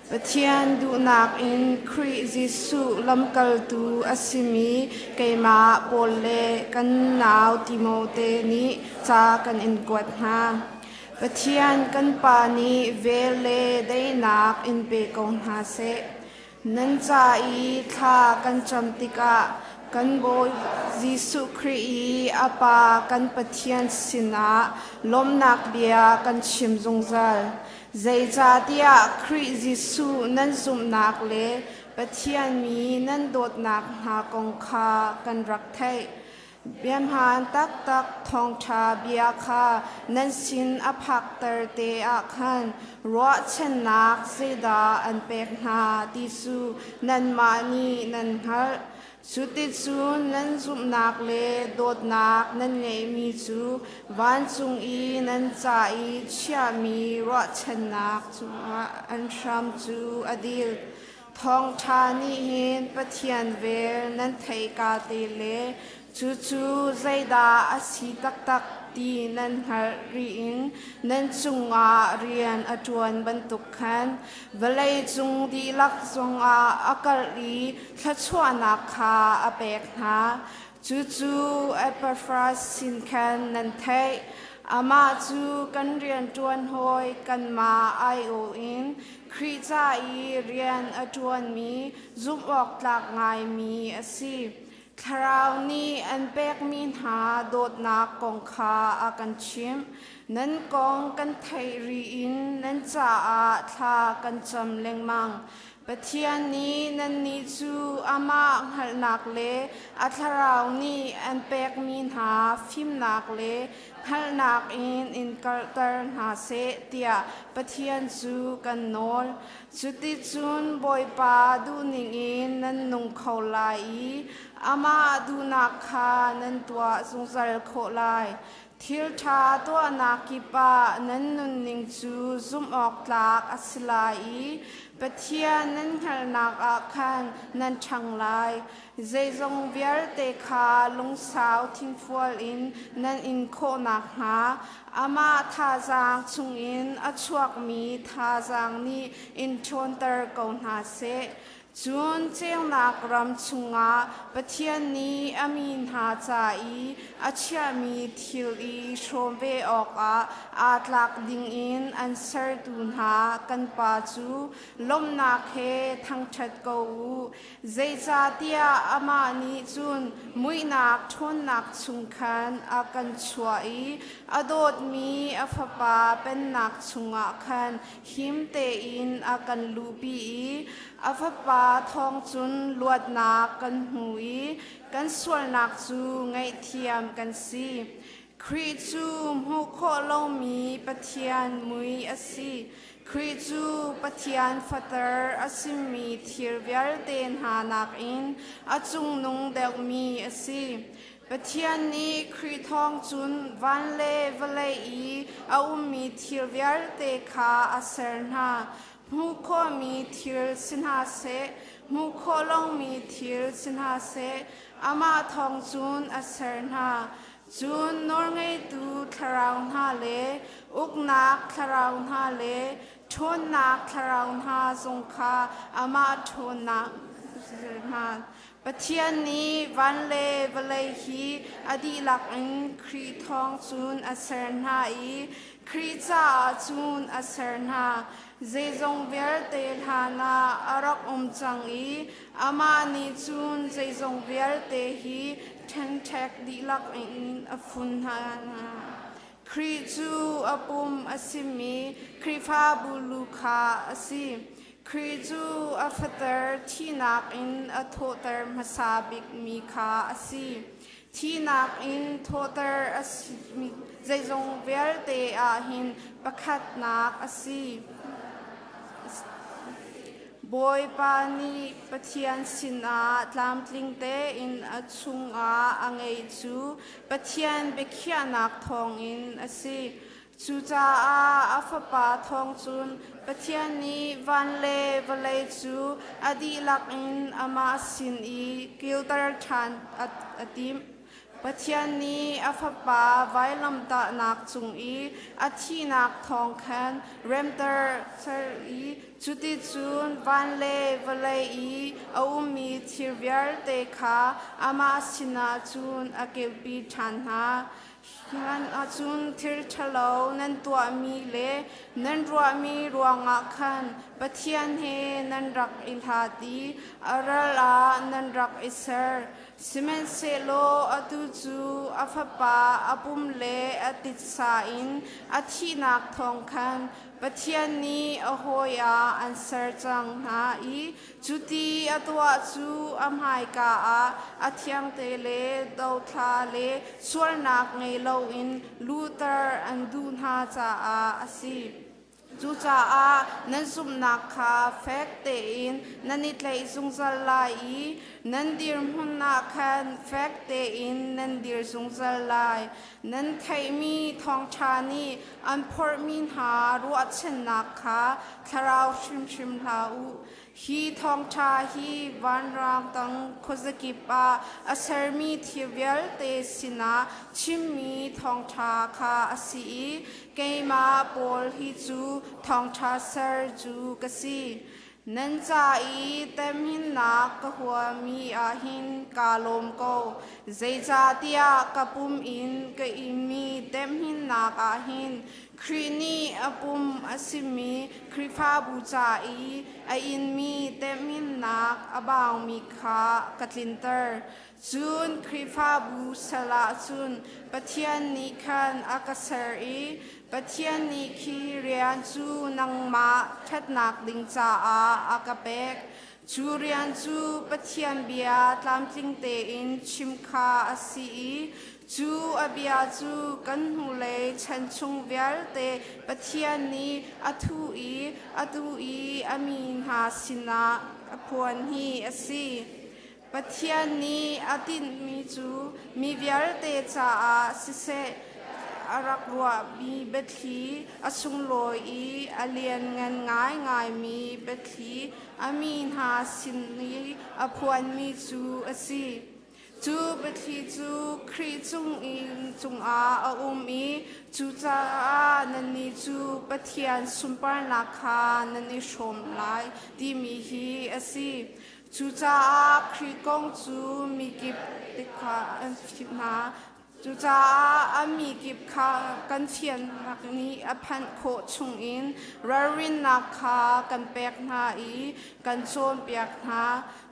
Pathian duhnak in Khrih Jesuh lamkaltu a simi keimah Paul le kan nau Timote nih ca kan in kuat hna. Pathian kan Pa nih vel le daihnak in pe ko hna seh. Nan ca i thla kan cam tikah kan Bawi Jesuh Khrih i a Pa kan Pathian sinah lawmhnak bia kan chim zungzal. Zeicahtiah Khrih Jesuh nan zumhnak le Pathian mi nan dawtnak hna kong kha kan rak theih. Biahmaan taktak thawngṭha bia kha nan sin a phakter te ah khan ruahchannak zeidah an pek hna ti cu nanmah nih nan hngalh. Cuticun nan zumhnak le dawtnak nan ngeihmi cu vancung i nan ca i chiahmi ruahchannak cungah an hram cu a dil. Thawngṭha nih hin Pathian vel nan theihka te le cucu zeidah a si taktak ti nan hngalh rih in nan cungah rian a ṭuan bantuk khan vawleicung dihlak zongah a kalh i thluachuahnak kha a pek hna. Cucu Epafras sin khan nan theih. Amah cu kan rianṭuan hawi kanmah aiawh in Khrih ca i rian a ṭuanmi zumhawktlak ngaimi a si. Thlarau nih an pekmi hna dawtnak kong kha a kan chimh. Nan kong kan theih ri in nan caah thla kan cam lengmang. Pathian nih nannih cu amah hngalhnak le a thlarau nih an pekmi hna fimnak le hngalhnak in in karhter hna seh tiah Pathian cu kan nawl. Cuticun Bawipa duhning in nan nung kho lai i amah duhnak kha nan tuah zungzal khawh lai. Thil ṭha tuahnak kip ah nan nunning cu zumh awk tlak a si lai i Pathian nan hngalhnak ah khan nan ṭhang lai. Zeizong vialte kha lungsau thingfual in nan in khawh nakhnga amah thazaang chungin a chuakmi thazaang nih in ṭhawnter ko hna seh. Cun ceunak ram chungah Pathian nih a mi hna ca i a chiahmi thil i hrawm ve awkah aa tlak dingin an sertu hna kan Pa cu lawmhnak he thangṭhat ko u. Zeicahtiah amah nih cun muihnak ṭhawnnak chung khan a kan chuah i a dawtmi a Fapa pennak chungah khan him tein a kan luhpi i a Fapa thawng cun luatnak kan hmu i kan sualnak cu ngaihthiam kan si. Khrih cu hmuh khawh lomi Pathian mui a si. Khrih cu Pathian fater a simi thil vialte hna nakin a cungnung deuhmi a si. Pathian nih Khrih thawng cun van le vawlei i a ummi thil vialte kha a ser hna. Hmuh khawhmi thil si hna seh, hmuh khawh lomi thil si hna seh, amah thawng cun a ser hna. Cun nawlngeitu thlarau hna le uknak thlarau hna le ṭhawnnak thlarau hna zong kha amah ṭhawnnak hna. Pathian nih van le vawlei hi a dihlak in Khrih thawng cun a ser hna i Khrih caah cun a ser hna. Zeizong vialte hlan ah a rak um cang i amah nih cun zeizong vialte hi ṭhenṭhek dihlak in a fun hna. Khrih cu a pum a simi Khrihfabu lu kha a si. Khrih cu a fater thihnak in a thawhter hmasa bikmi kha a si. Thihnak in thawhter a simi zeizong vialte ah hin pakhatnak a si. Bawipa nih Pathian sinah tlamtling tein a chungah a ngeih cu Pathian biakhiahnak thawngin a si. Cucaah a Fapa thawng cun Pathian nih van le vawlei cu a dihlak in amah sin i kilter ṭhan a timh. Pathian nih a Fapa vailamtahnak cung i a thihnak thawng khan remter ser i cuticun van le vawlei i a ummi thil vialte kha amah sinah cun a keupi ṭhan hna. Hlan ahcun thil ṭhalo nan tuahmi le nan ruahmi ruangah khan Pathian he nan rak i hlat i a ral ah nan rak i ser. Sihmanhsehlaw atu cu a fapa a pum le a titsa in a thihnak thawng khan Pathian nih a hawi ah an ser cang hna i cuti a tuah cu a hmaika ah a thiangte le dothla le sualnak ngei loin luhter an duh hna caah a si. Cucaah nan zumhnak kha fek tein nan i tlaih zungzal lai i nan dirhmun ah khan fek tein nan dir zungzal lai. Nan theihmi thawngṭha nih an phorhmi hna ruahchannak kha thlarau hrimhrim hlah u. Hi thawngṭha hi vanrang tang khuazakip ah a sermi thil vialte sinah chimmi thawngṭha kha a si i keimah Paul hi cu thawngṭha ser cu ka si. Nan ca i temhinnak ka huami ah hin kaa lawm ko, zeicahtiah ka pum in ka inmi temhinnak ah hin Khrih nih a pum a simi Khrihfabu ca i a inmi temhinnak a baumi kha ka tlinter. Cun Khrihfabu sal ah cun Pathian nih khan a ka ser i Pathian nih khi rian cu nangmah ṭhatnak ding caah a ka pek. Cu rian cu Pathian bia tlamtling tein chim kha a si i cu a bia cu kan hnulei chan chung vialte Pathian nih a thuh i atu i a mi hna sinah a phuan hi a si. Pathian nih a tinhmi cu mi vialte caah siseh a rak ruahmi biathli a sunglawi i a lianngan ngaingaimi biathli a mi hna sin i a phuanmi cu a si. Cu biathli cu Khrih cungah a um i cucaah nannih cu Pathian sunparnak kha nan i hrawm lai timi hi a si. Cucaah Khrih kong cu mikip kha an fim hna. Cucaah a mi kip kha kan fiannak nih a phanh khawh chungin ralrinnak kha kan pek hna i kan cawnpiak hna.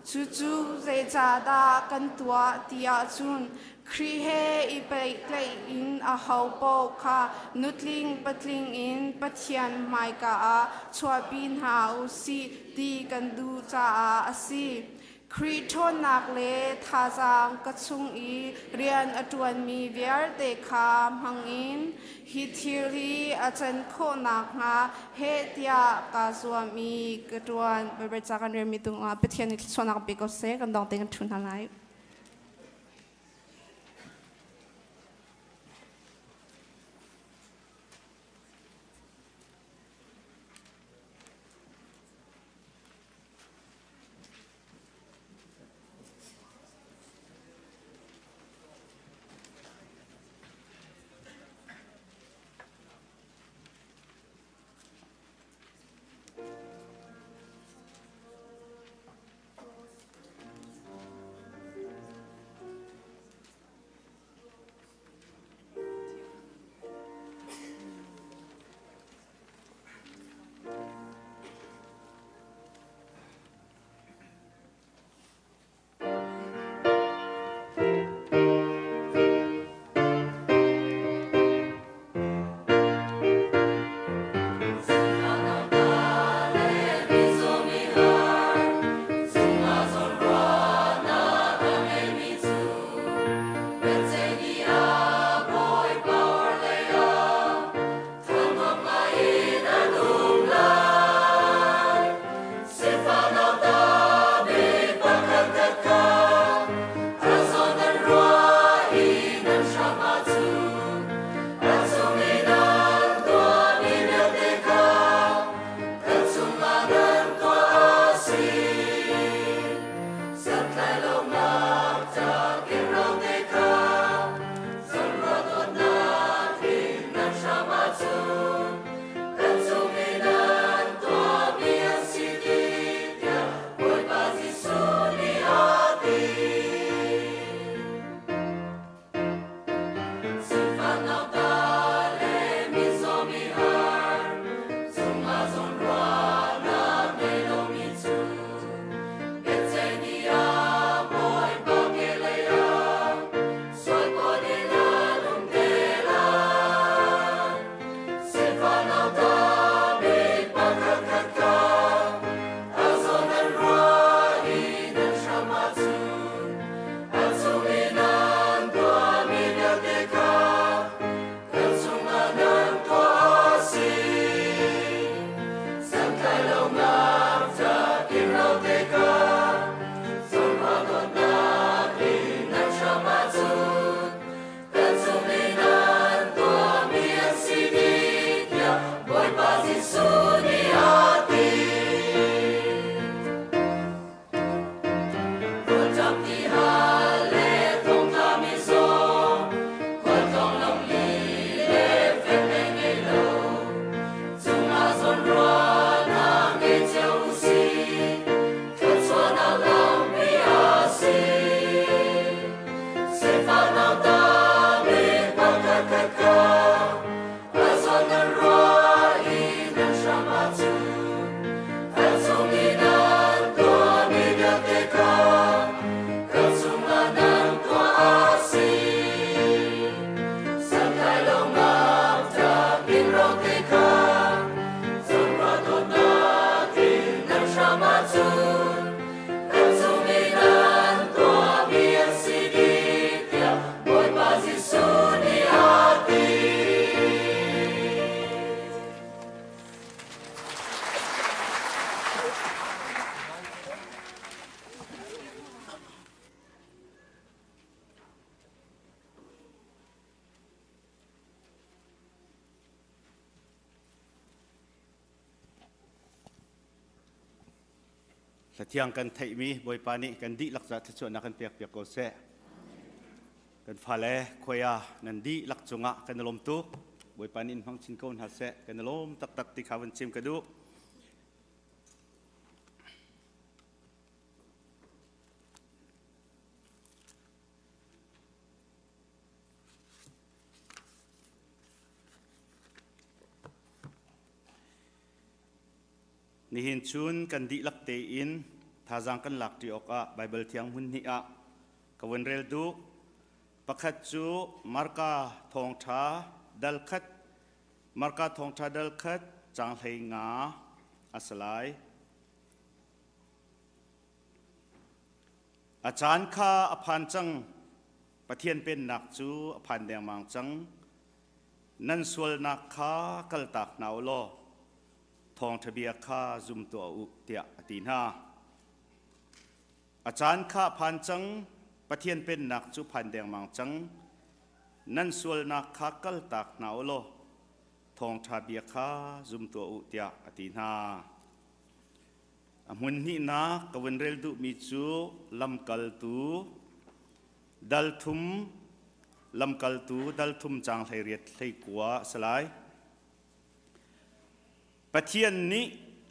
Cucu zeicahdah kan tuah ti ahcun Khrih he i pehtlaih in ahopaoh kha nutling patling in Pathian hmaika ah chuahpi hna u sih ti kan duh caah a si. Khrih ṭhawnnak le thazaang ka chung i rian a ṭuanmi vialte kha hmangin hi thil hi a can khawh nakhnga heh tiah kaa zuam i ka ṭuan. Baibal ca kan relmi tungah Pathian nih thluachuahnak pe ko seh. Kan dong te kan ṭhu hna lai. Hlathiang kan theihmi Bawipa nih kan dihlak ca thluachuahnak kan pek piak ko seh. Kan fale khuaya nan dihlak cungah kan i lawm tuk. Bawipa nih in hmang chin ko hna seh. Kan i lawm taktak ti kha van chim ka duh. Nihin chun kan dihlak tein thazaang kan lak ṭi awkah Baibal Thiang hmun hnih ah ka vun rel duh. Pakhat cu Marka thawngṭha dal khat Marka thawngṭha dal khat caang 15 a si lai. A caan kha a phan cang. Pathian pennak cu a phan dengmang cang. Nan sualnak kha kaltak hna u law thawngṭha bia kha zum tuah u tiah a ti hna. A caan kha a phan cang, Pathian pennak cu phan dengmang cang. Nan sualnak kha kaltak hna u law thawngṭha bia kha zum tuah u tiah a ti hna. A hmun hnihnak ka vun rel duhmi cu lamkaltu dal thum lamkaltu dal thum caang 18 19 a si lai. Pathian nih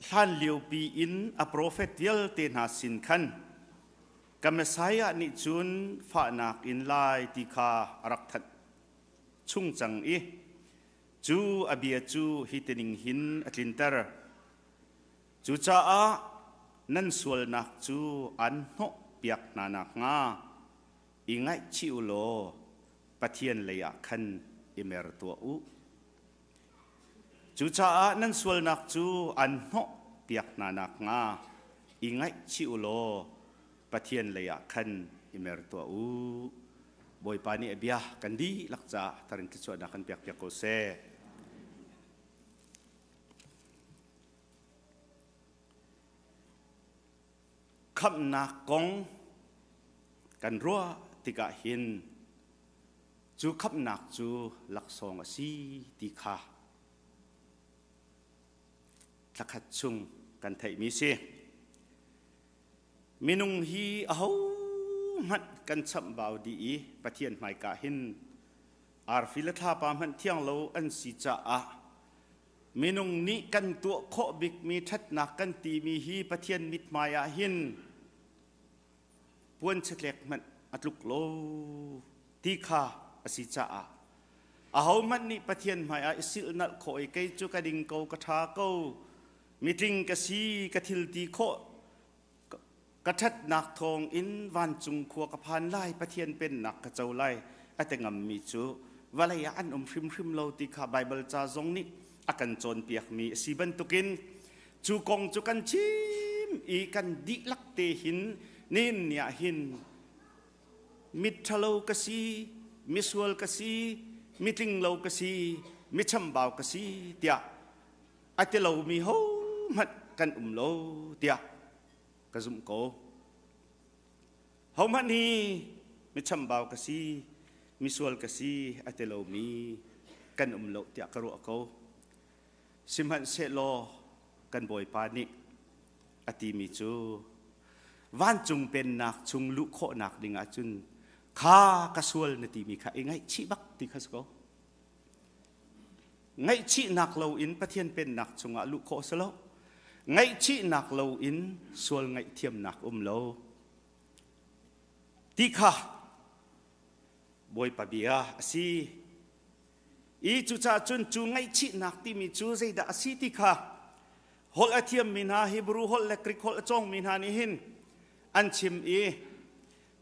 hlanliopi in a profet vialte hna sin khan ka Messiah nih cun fahnak in lai ti kha a rak thanh chung cang i cu a bia cu hi tining hin a tlinter. Cucaah nan sualnak cu an hnawhpiak hna nakhnga i ngaihchih u law Pathian leiah khan i mer tuah u. Cucaah nan sualnak cu an hnawhpiak hna nakhnga i ngaihchih u law Pathian leiah khan i mer tuah u. Bawipa nih a bia kan dihlak caah tarin thluachuahnak kan pekpiak ko seh. Khamhnak kong kan ruah tikah hin Cu khamhnak cu laksawng a si ti kha thlakhat chung kan theihmi si. Minung hi ahohmanh kan chamhbau dih i Pathian hmaika hin arfi le thlapa hmanh thiang lo an si caah minung nih kan tuah khawh bikmi ṭhatnak kan timi hi Pathian mithmai ah hin puan chatlek hmanh a tluk lo ti kha a si caah ahohmanh nih Pathian hmaiah i silhnalh khawh i kei cu ka ding ko ka ṭha ko mitling ka si ka thil ti khawh ka ṭhatnak thawng in vancung khua ka phan lai Pathian pennak ka co lai a ti ngammi cu vawlei ah an um hrimhrim lo ti kha Baibal ca zong nih a kan cawnpiakmi a si bantukin Cu kong cu kan chim i kan dihlak te hin nihin ni ah hin mit ṭhalo ka si, misual ka si, mitling lo ka si, michambau ka si tiah a ti lomi hohmanh kan um lo tiah ka zumh ko. Hohmanh hi michambau ka si, misual ka si a ti lomi kan um lo tiah ka ruah ko. Sihmanhsehlaw kan Bawipa nih a timi cu vancung pennak chung luh khawhnak ding ahcun kha ka sual na timi kha i ngaihchih bak ti kha si ko. Ngaihchihnak loin Pathian pennak chungah luh khawh si lo. Ngaihchihnak loin sual ngaihthiamnak um lo. Ti kha Bawipa bia a si. I cucaah cun cu ngaihchihnak timi cu zeidah a si ti kha holh a thiammi hna Hebrew holh le Greek holh a cawngmi hna nih hin an chim i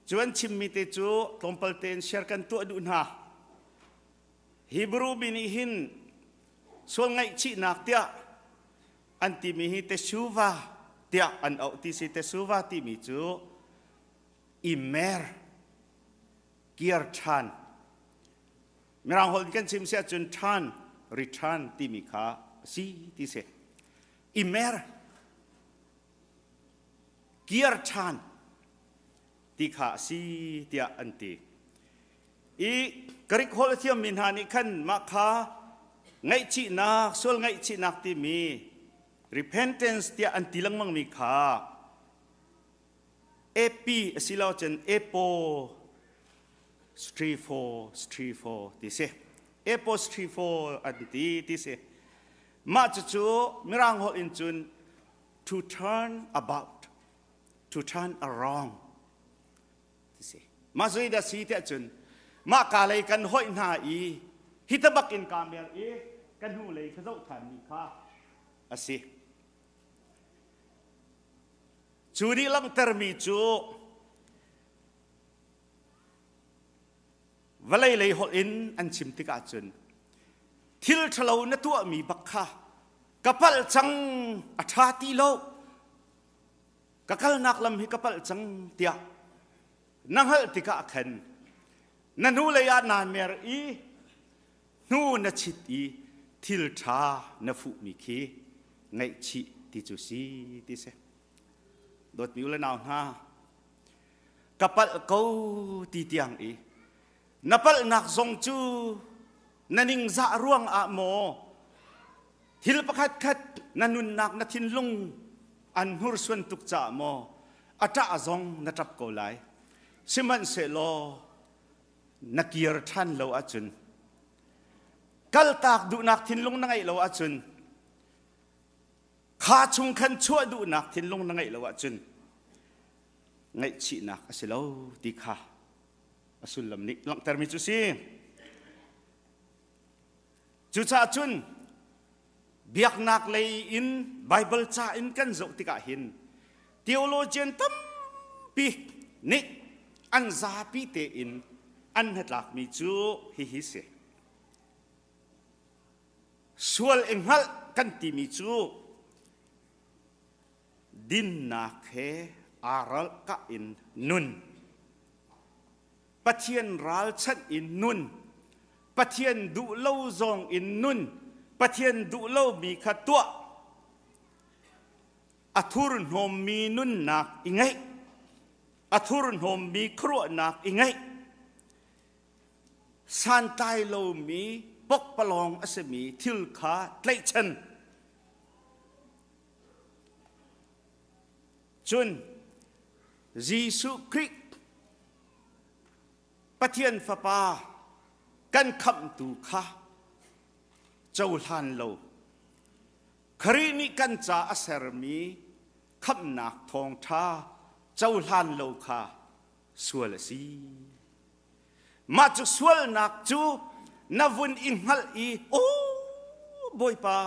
cu an chimmi te cu tlawmpal tein share kan tuah duh hna. Hebrew mi nih hin sual ngaihchihnak tiah an timi hi teshuva tiah an auh ti si teshuva timi cu i mer kir ṭhan Mirang holh in kan chim si ahcun turn, return timi kha a si ti si. I mer, kir ṭhan ti kha a si tiah an ti. I Greek holh a thiammi hna nih khan mah kha ngaihchihnak, sual ngaihchihnak timi repentance tiah an ti lengmangmi kha. Epi asilo cun epo strifo strifo ti si. Epo strifo an ti ti si. Mah cucu Mirang holh in cun to turn about, to turn around ti si. Mah zei dah si tiah cun mah ka lei kan hoih hna i hi ta bak in kaa mer i ka hnu lei ka zoh ṭhan mi kha a si. Cu nih langhtermi cu vawlei lei holh in an chim tikah cun thil ṭhalo na tuahmi bak kha ka palh cang a ṭha ti lo ka kalnak lam hi ka palh cang tiah na hngalh tikah khan na hnulei ah naa mer i hnu na chit i thil ṭha na fuhmi khi ngaihchih ti cu si ti si. Dawtmi u le nau hna, ka palh ko ti tiang i na palhnak zong cu na ningzah ruang ah maw thil pakhat khat na nunnak na thinlung an hnursuan tuk caah maw a ṭah zong na ṭap ko lai sihmanhsehlaw na kir ṭhan lo ahcun kaltak duhnak thinlung na ngeih lo ahcun kha chung khan chuah duhnak thinlung na ngeih lo ahcun ngaihchihnak a si lo ti kha a sullam nih langhtermi cu si. Cucaah cun biaknak lei in Bible ca in kan zoh tikah hin theologian tampi nih an zapi tein an hnatlakmi cu hihi si. Sual i hngalh kan timi cu dinnak he aa ralkah in nun. Pathian ralchanh in nun. Pathian duh lo zong in nun. Pathian duh lomi kha tuah. A thurhnawmmi nunnak i ngeih. A thurhnawmmi khuaruahnak i ngeih. Santlai lomi pokpalawng a simi thil kha tlaihchan. Cun Jesuh Khrih Pathian Fapa kan khamhtu kha cohlan lo. Khrih nih kan ca a sermi khamhnak thawngṭha cohlan lo kha sual a si. Mah cu sualnak cu na vun i hngalh i, "Aw Bawipa,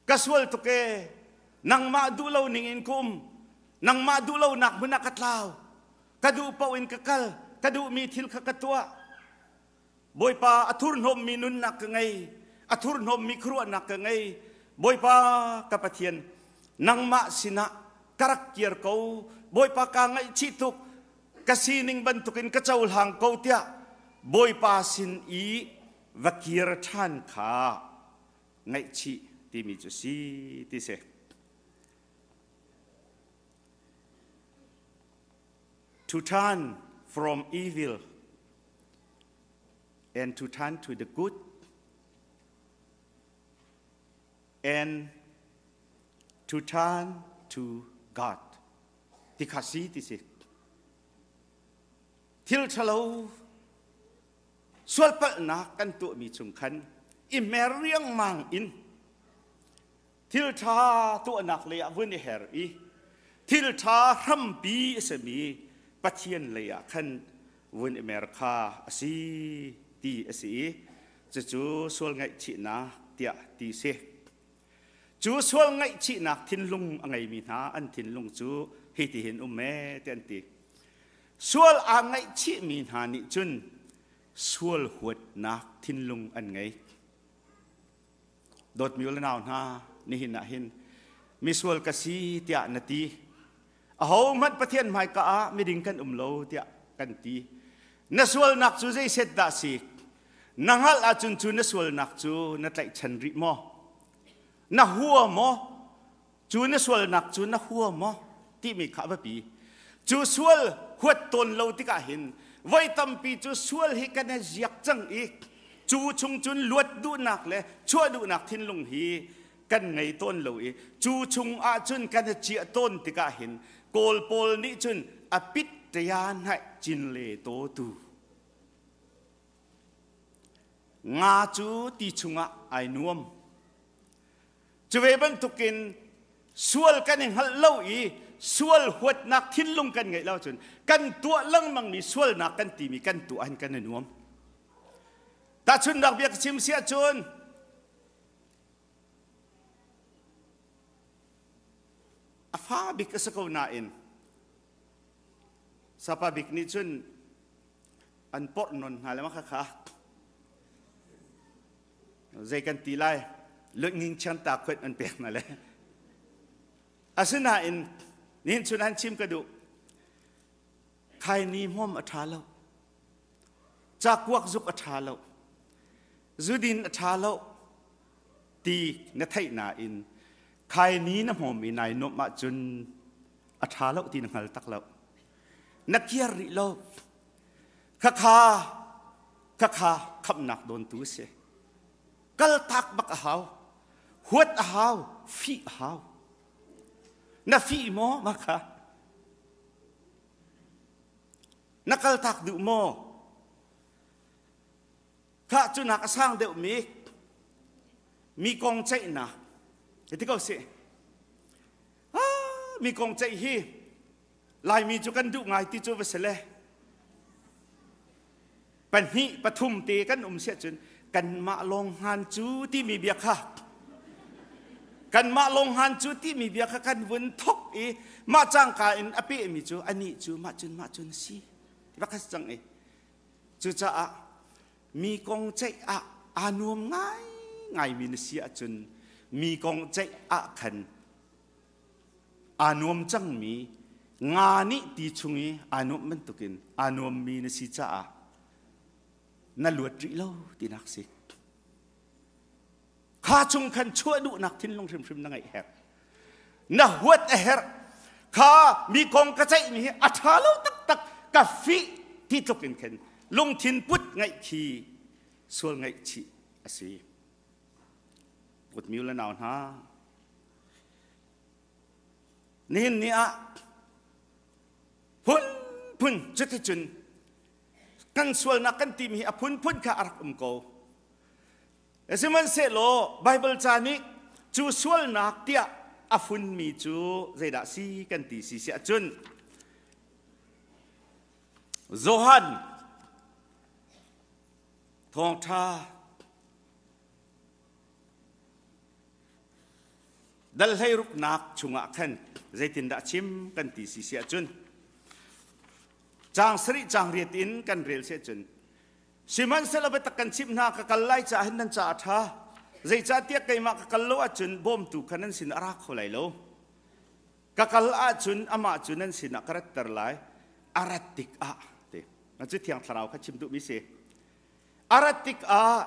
ka sual tuk ee nangmah duh lo ning in ka um nangmah duh lonak hmun ah ka tlau ka duh paoh in ka kal ka duhmi thil kha ka tuah Bawipa a thurhnawmmi nunnak ka ngei a thurhnawmmi khuaruahnak ka ngei Bawipa ka Pathian nangmah sinah ka rak kir ko Bawipa kaa ngaihchih tuk ka sining bantukin ka cohlang ko tiah Bawipa sin i va kir ṭhan kha ngaihchih timi cu si ti si. To turn from evil and to turn to the good and to turn to God. Ti kha si ti si. Thil ṭhalo Sualpalhnak kan tuahmi chung khan i mer riangmang in thil ṭha tuahnak lei ah vun i her i thil ṭha hrampi a simi Pathian lei ah khan vun i mer kha a si ti a si i cucu sual ngaihchihnak tiah ti si. Cu sual ngaihchihnak thinlung a ngeimi hna an thinlung cu hi ti hin um ee ti an ti. Sual aa ngaihchihmi hna nih cun sual huatnak thinlung an ngei. Dawtmi u le nau hna, nihin ah hin misual ka si tiah na ti. Ahohmanh Pathian hmaika ah miding kan um lo tiah kan ti. Na sualnak cu zeiset dah si? Na hngalh ahcun cu na sualnak cu na tlaihchan rih maw? Na hua maw? Cu na sualnak cu na hua maw? Timi kha a biapi. Cu sual huat tawn lo tikah hin voi tampi cu sual hi kan i ziak cang i cu chung cun luat duhnak le chuah duhnak thinlung hi kan ngei tawn lo i cu chung ahcun kan i ciah tawn tikah hin Kawl pawl nih cun a pit ṭaya hnaih cin le taw tu. Nga cu ti chungah ai nuam. Cu ve bantukin sual kan i hngalh lo i sual huatnak thinlung kan ngeih lo cun kan tuah lengmangmi sualnak kan timi kan tuah hin kan i nuam. Tahchunhnak bia ka chim si ahcun a fa bik a si ko nain sapa bik nih cun an porh non hna le ma kha zei kan ti lai lunging chiang ta khuat an pek hna le asinain nihin chun han chim ka duh khaini hmom a ṭha lo cakuak zuk a ṭha lo zudin a ṭha lo ti na theih nain khaini na hmawm i nai nuamh ahcun a ṭha lo ti na hngal tak lo na kiar rih lo khakha khakha khamnak dawntu a si kaltak bak a hau huat a hau fih a hau na fih maw mah kha na kaltak duh maw Khah cu nak a sang deuhmi mi kong ceihnak ti ko sih. Ah, mi kong ceih hi Laimi cu kan duh ngai ti cu va si le pahnih pathum te kan um siah cun kanmah lawng hngan cu timi bia kha kanmah lawng hngan cu timi bia kha kan vun thok i mah cangka in a pehmi cu anih cu mah cun mah cun si ti bak cang i Cucaah mi kong ceih ah aa nuam ngaingaimi na si ahcun mi kong ceih ah khan aa nuam cangmi nga nih ti chung i aa nuamh bantukin aa nuammi na si caah na luat rih lo tinak si. Kha chung khan chuah duhnak thinlung hrimhrim na ngeih herh. Na huat a herh. Kha mi kong ka ceihmi hi a ṭha lo taktak ka fih ti tluk in khin lungthin put ngaih khi sual ngaihchih a si. Kutmiu le nau hna. Nihin ni ah phunphun cuticun kan sualnak kan timi hi a phunphun kha a rak um ko. Sihmanhsehlaw Baibal ca nih cu sualnak tiah a funmi cu zeidah si kan ti si si ahcun Johan thawngṭha dal hleiruknak chungah khan zeitindah chim kan ti si si ahcun caang sarih caang riat in kan rel si ahcun Sihmanhsehlaw biatak kan chimh hna, ka kal lai caah hin nan caah a ṭha. Zeicahtiah keimah ka kal lo ahcun bawmtu kha nan sin a ra kho lai lo. Ka kal ahcun amah cu nan sinah ka ratter lai. A rat tikah ti. Cu Thiang Thlarau kha chim duhmi si. A rat tikah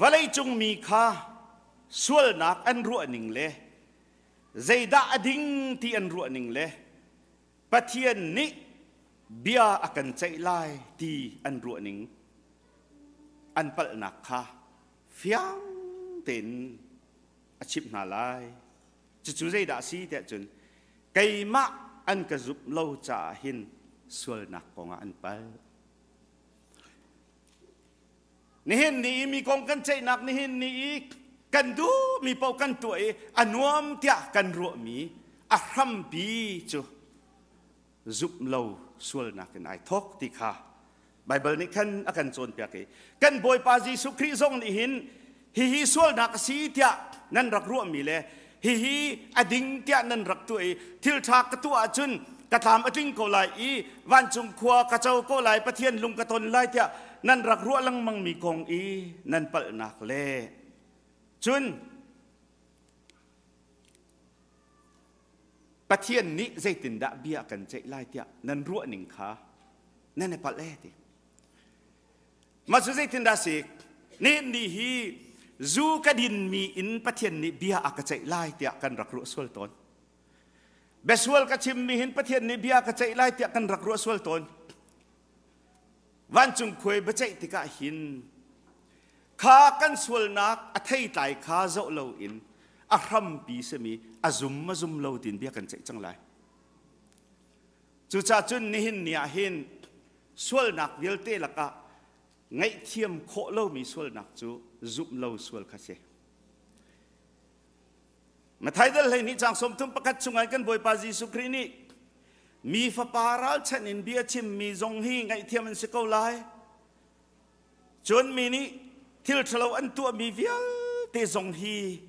vawleicung mi kha sualnak an ruahning le zeidah a ding ti an ruahning le Pathian nih bia a kan ceih lai ti an ruahning an palhnak kha fiang tein a chimh hna lai. Cucu zeidah a si tiah cun keimah an ka zumh lo caah hin sualnak kongah an palh. Nihin ni i mi kong kan ceihnak nihin ni i kan duhmi paoh kan tuah i a nuam tiah kan ruahmi a hrampi cu zumh lo sualnak in ai thawk ti kha Baibal nih khan a kan cawnpiak i kan Bawipa Jesuh Khrih zong nih hin hihi sualnak a si tiah nan rak ruahmi le hihi a ding tiah nan rak tuah i thil ṭha ka tuah ahcun ka tlam a tling ko lai i vancung khua ka co ko lai Pathian lung ka ton lai tiah nan rak ruah lengmangmi kong i nan palhnak le cun Pathian nih zeitindah bia kan ceih lai tiah nan ruah ning kha nan i palh ee ti. Mah cu zeitindah si? Nihin ni hi zu ka dinmi in Pathian nih bia a ka ceih lai tiah kan rak ruah sual tawn. Biasual ka chimmi hin Pathian nih bia ka ceih lai tiah kan rak ruah sual tawn. Vancung khuai biaceih tikah hin kha kan sualnak a theitlai kha zoh loin a hrampi simi a zum a zum lo tiin bia kan ceih cang lai. Cucaah cun nihin ni ah hin sualnak vialte lakah ngaihthiam khawh lomi sualnak cu zumh lo sual kha si. Matthai dal 12 caang 31 chungah kan Bawipa Jesuh Khrih nih mi fapa ralchanh in bia chimmi zong hi ngaihthiam an si ko lai. Cun mi nih thil ṭhalo an tuahmi vialte zong hi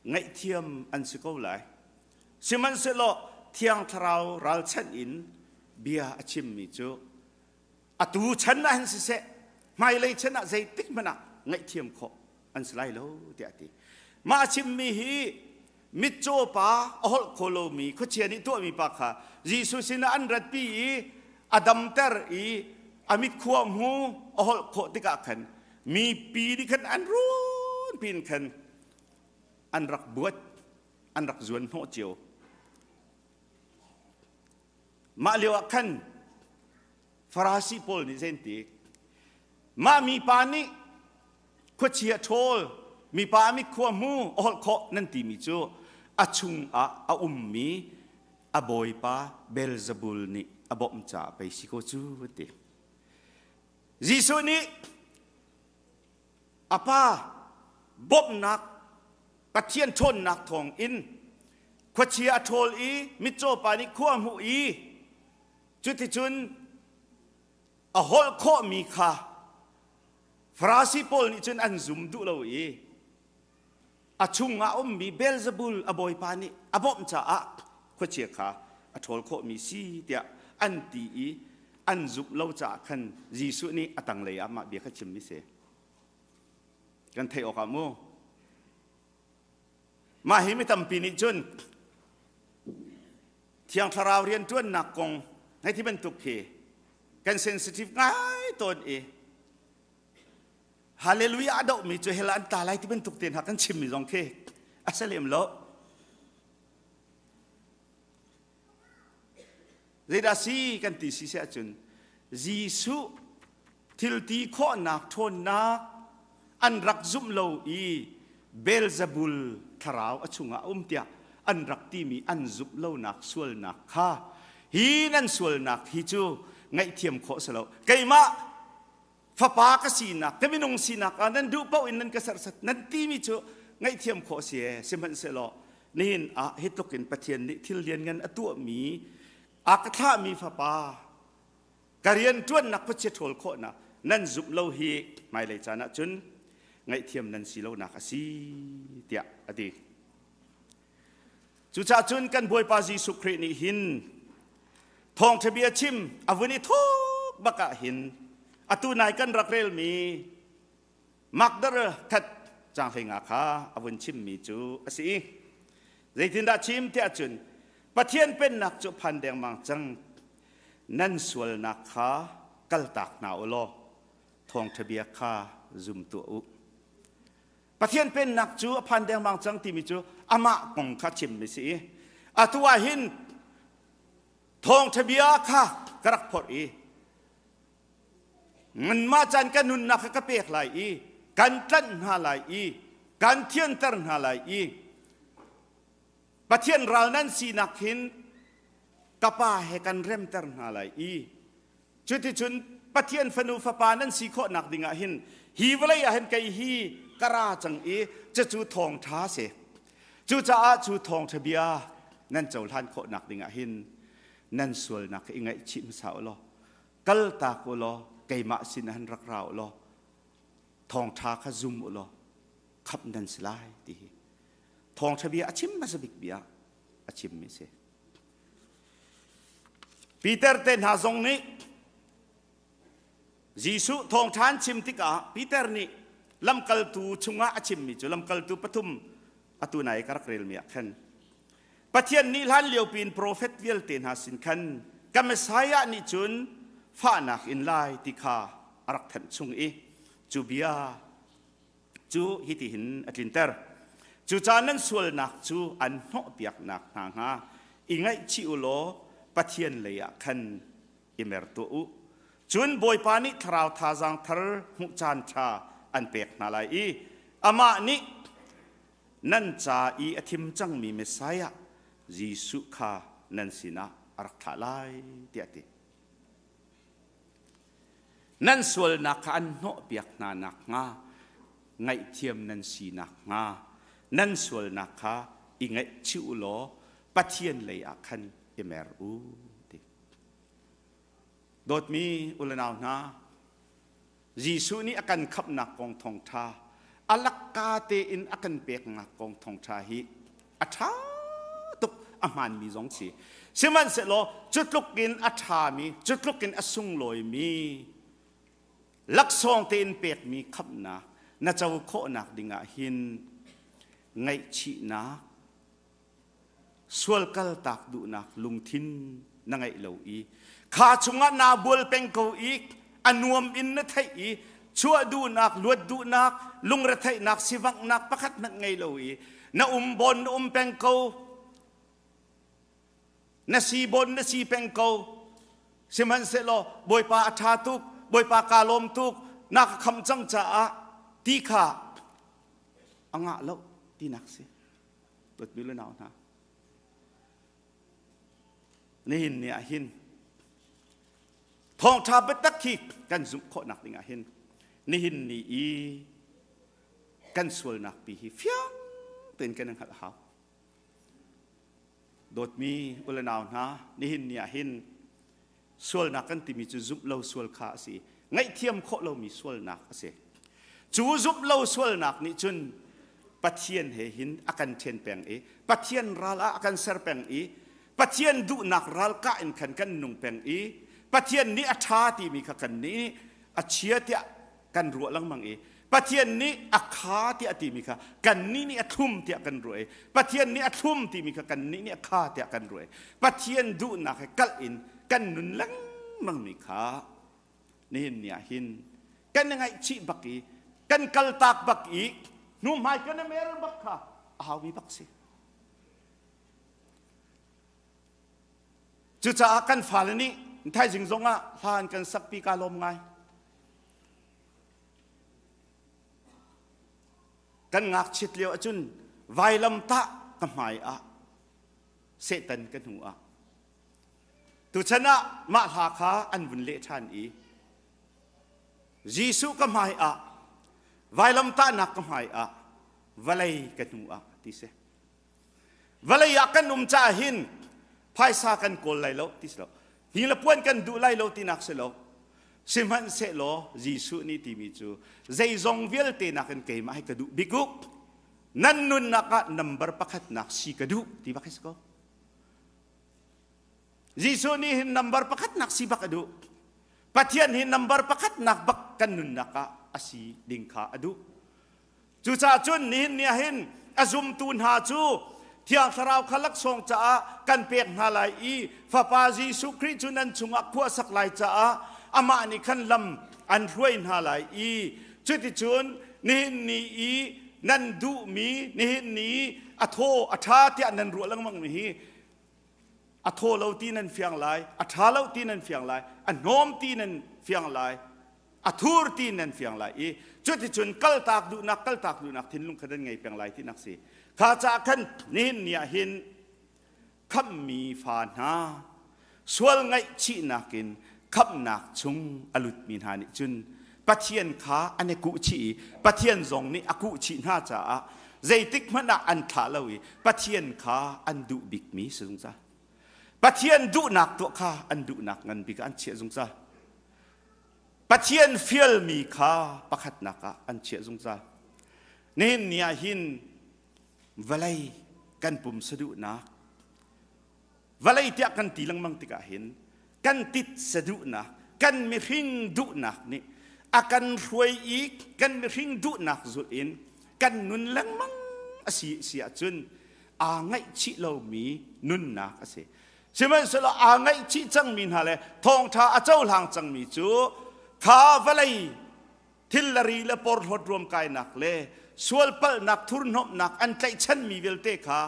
ngaihthiam an si ko lai. Sihmanhsehlaw Thiang Thlarau ralchanh in bia a chimmi cu atu chan ah hin siseh hmailei chan ah zeitik hmanh ah ngaihthiam khawh an si lai lo tiah a ti. Mah a chimmi hi mitcaw pa a holh kho lomi khuachia nih tuahmi pa kha Jesuh sinah an ratpi i a damter i a mit khua hmu a holh khawh tikah khan mipi nih khan an run pin khan an rak buat an rak zuan hnawh cio. Mah lio ah khan Farasi pawl nih zei an ti? Mah mipa nih khuachia ṭhawl, mipa a mit khua hmu, a holh khawh nan timi cu a chungah a ummi a bawipa Beelzebul nih a bawmh caah pei si ko cu an ti. Jesuh nih a pa bawmhnak Pathian ṭhawnnak thawng in khuachia a ṭhawl i mitcaw pa nih khua a hmuh i cuticun a holh khawhmi kha Farasi pawl nih cun an zum duh lo i a chungah a ummi Beelzebul a bawipa nih a bawmh caah khuachia kha a ṭhawl khawhmi si tiah an ti i an zumh lo caah khan Jesuh nih a tanglei ah mah bia kha chimmi si. Kan theih awkah mu. Mah hi mi tampi nih cun Thiang Thlarau rianṭuannak kong hei ti bantuk khi kan sensitive ngai tawn i Hallelujah a dohmi cu hell ah an tla lai ti bantuk te hna kan chimmi zong khi a si lem lo. Zeidah si kan ti si siah cun Jesuh thilti khawhnak ṭhawnnak an rak zumh lo i Beelzebul thlarau a chungah a um tiah an rak timi an zumh lonak sualnak kha hi nan sualnak hi cu ngaihthiam khawh si lo keimah fapa ka sinak ka minung sinak ah nan duh paoh in nan ka serhsat nan timi cu ngaihthiam khawh si ee sihmanhsehlaw nihin ah hi tluk in Pathian nih thil lianngan a tuahmi a ka thlahmi fapa ka rian ṭuannak khuachia ṭhawl khawhnak nan zumh lo hi hmailei caan ah cun ngaihthiam nan si lonak a si tiah a ti. Cucaah cun kan Bawipa Jesuh Khrih nih hin thawngṭha bia chim a vun i thuk bak ah hin atu nai kan rak relmi Makdar khat caang kha a vun chimmi cu a si. Zeitindah chim tiah cun Pathian pennak cu phan dengmang cang nan sualnak kha kaltak hna u law thawngṭha bia kha zum tuah u. Pathian pennak cu a phan dengmang cang timi cu amah kong kha chimmi si i atu ah hin thawngṭha bia kha ka rak phorh i nganmah caan ka nunnak kha ka pek lai i kan tlanh hna lai i kan thianter hna lai i Pathian ral nan sinak hin ka pa he kan remter hna lai i cuticun Pathian fanu fapa nan si khawhnak dingah hin hi vawlei ah hin kei hi ka ra cang i cucu thawngṭha si cucaah cu thawngṭha bia nan cohlan khawhnak dingah hin nan sualnak i ngaihchih hmasa u law kaltak u law keimah sin han rak ra u law thawngṭha kha zum u law khamh nan si lai ti hi thawngṭha bia a chim hmasa bik bia a chimmi si. Peter te hna zong nih Jesuh thawngṭha an chim tikah Peter nih lamkaltu chungah a chimmi cu lamkaltu pathum atu nai ka rak relmi ah khan Pathian nih hlan lio piin profet vialte hna sin khan ka Messiah nih cun fahnak in lai ti kha a rak thanh chung i cu bia cu hitihin a tlinter. Cucaah nan sualnak cu an hnawhpiaknak hna hnga i ngaihchih u law Pathian lei ah khan i mer tuah u. Cun Bawipa nih thlarau thazaang thar hmuh caan ṭha an pek hna lai i amah nih nan ca i a thim cangmi Messiah Jesuh kha nan sinah a rak thlah lai tiah a ti. Nan sualnak kha an hnawhpiak hna nakhnga ngaihthiam nan si nakhnga nan sualnak kha i ngaihchih u law Pathian lei ah khan i mer u ti. Dawtmi u le nau hna, Jesuh nih a kan khamhnak kong thawngṭha a lakka tein a kan peknak kong thawngṭha hi a ṭha tuk a hmaanmi zong si. Sihmanhsehlaw cu tluk in a ṭhami, cu tluk in a sunglawimi laksawng tein pekmi khamhnak na co khawhnak dingah hin ngaihchihnak sual kaltak duhnak lungthin na ngeih lo i kha chungah naa bual peng ko i a nuam in na theih i chuah duhnak luat duhnak lungretheihnak sivanghnak pakhat hmanh ngei lo i na um bon na um peng ko na si bon na si peng ko sihmanhsehlaw bawipa a ṭha tuk bawipa kaa lawm tuk na ka kham cang caah ti kha a ngah lo tinak si Dawtmi le nau hna, nihin ni ah hin thawngṭha biatak hi kan zumh khawhnak ding ah hin nihin ni i kan sualnak pi hi fiang tein kan i hngalh a hau. Dawtmi u le nau hna, nihin ni ah hin sualnak kan timi cu zumh lo sual kha a si. Ngaihthiam khawh lomi sualnak a si. Cu zumh lo sualnak nih cun Pathian he hin a kan ṭhen peng i Pathian ral ah a kan ser peng i Pathian duhnak ralkah in khan kan nung peng i Pathian nih a ṭha timi kha kan nih a chia tiah kan ruah lengmang i Pathian nih a kha tiah a timi kha kannih nih a thlum tiah kan ruah i Pathian nih a thlum timi kha kannih nih a kha tiah kan ruah i Pathian duhnak he kalh in kan nun lengmangmi kha nihin ni ah hin kan i ngaihchih bak i kan kaltak bak i hnuhmai kan i mer bak kha a haumi bak si. Cucaah kan fale nih thaizing zongah hla an kan sakpi ka lawm ngai. Kan ngakchiat lio ahcun vailamtah ka hmai ah Satan ka hnu ah tuchan ah mah hla kha an vun leh ṭhan i Jesuh ka hmai ah vailamtahnak ka hmai ah vawlei ka hnu ah ti si. Vawlei ah kan um caah hin phaisa kan kawl lai lo ti si lo. Hi le puan kan duh lai lo tinak si lo. Sihmanhsehlaw Jesuh nih timi cu zeizong vialte nakin keimah hi ka duh bik u. Nan nunnak ah number pakhatnak si ka duh ti bak hi si ko. Jesuh nih hin number pakhatnak si bak a duh. Pathian hi number pakhatnak bak kan nunnak ah a si ding kha a duh. Cucaah cun nihin ni ah hin a zumtu hna cu Thiang Thlarau kha laksawng caah kan pek hna lai i Fapa Jesuh Khrih cu nan chungah khua sak lai caah amah nih khan lam an hruai hna lai i cuticun nihin ni i nan duhmi nihin ni i a thaw a ṭha tiah nan ruah lengmangmi hi a thaw lo ti nan fiang lai a ṭha lo ti nan fiang lai a hnawm ti nan fiang lai a thur ti nan fiang lai i cuticun kaltak duhnak kaltak duhnak thinlung kha nan ngei peng lai tinak si kha caah khan nihin ni ah hin khamhmi fa hna sual ngaihchihnak in khamhnak chung a lutmi hna nih cun Pathian kha an i kuhchih i Pathian zong nih a kuhchih hna caah zeitik hmanh ah an thlah lo i Pathian kha an duh bikmi si zungzal Pathian duhnak tuah kha an duhnak ngan bik ah an chiah zungzal Pathian fialmi kha pakhatnak ah an chiah zungzal. Nihin ni ah hin vawlei kan pum saduhnak, vawlei tiah kan ti lengmang tikah hin kan tit saduhnak, kan mihring duhnak nih a kan hruai i kan mihring duhnak zulh in kan nun lengmang a si si ahcun aa ngaihchih lomi nunnak a si. Sihmanhsehlaw aa ngaihchih cangmi hna le thawngṭha a cohlang cangmi cu kha vawlei thil le ri le porhlawt ruamkainak le sualpalhnak thurhnawmhnak an tlaihchanmi vialte kha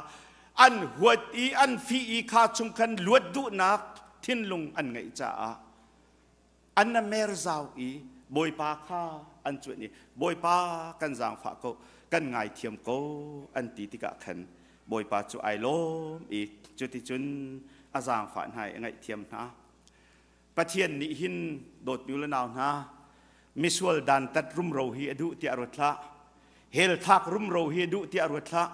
an huat i an fih i kha chung khan luat duhnak thinlung an ngeih caah. An na mer zau i Bawipa kha an cuanh i Bawipa kan zaangfah ko, kan ngaithiam ko an ti tikah khan Bawipa cu ai lawm i cuticun a zaangfah hna i a ngaihthiam hna. Pathian nih hin dawtmi u le nau hna misual dantat rumro hi a duh tiah ruat hlah. Hell thlak rumro hi a duh tiah ruat hlah.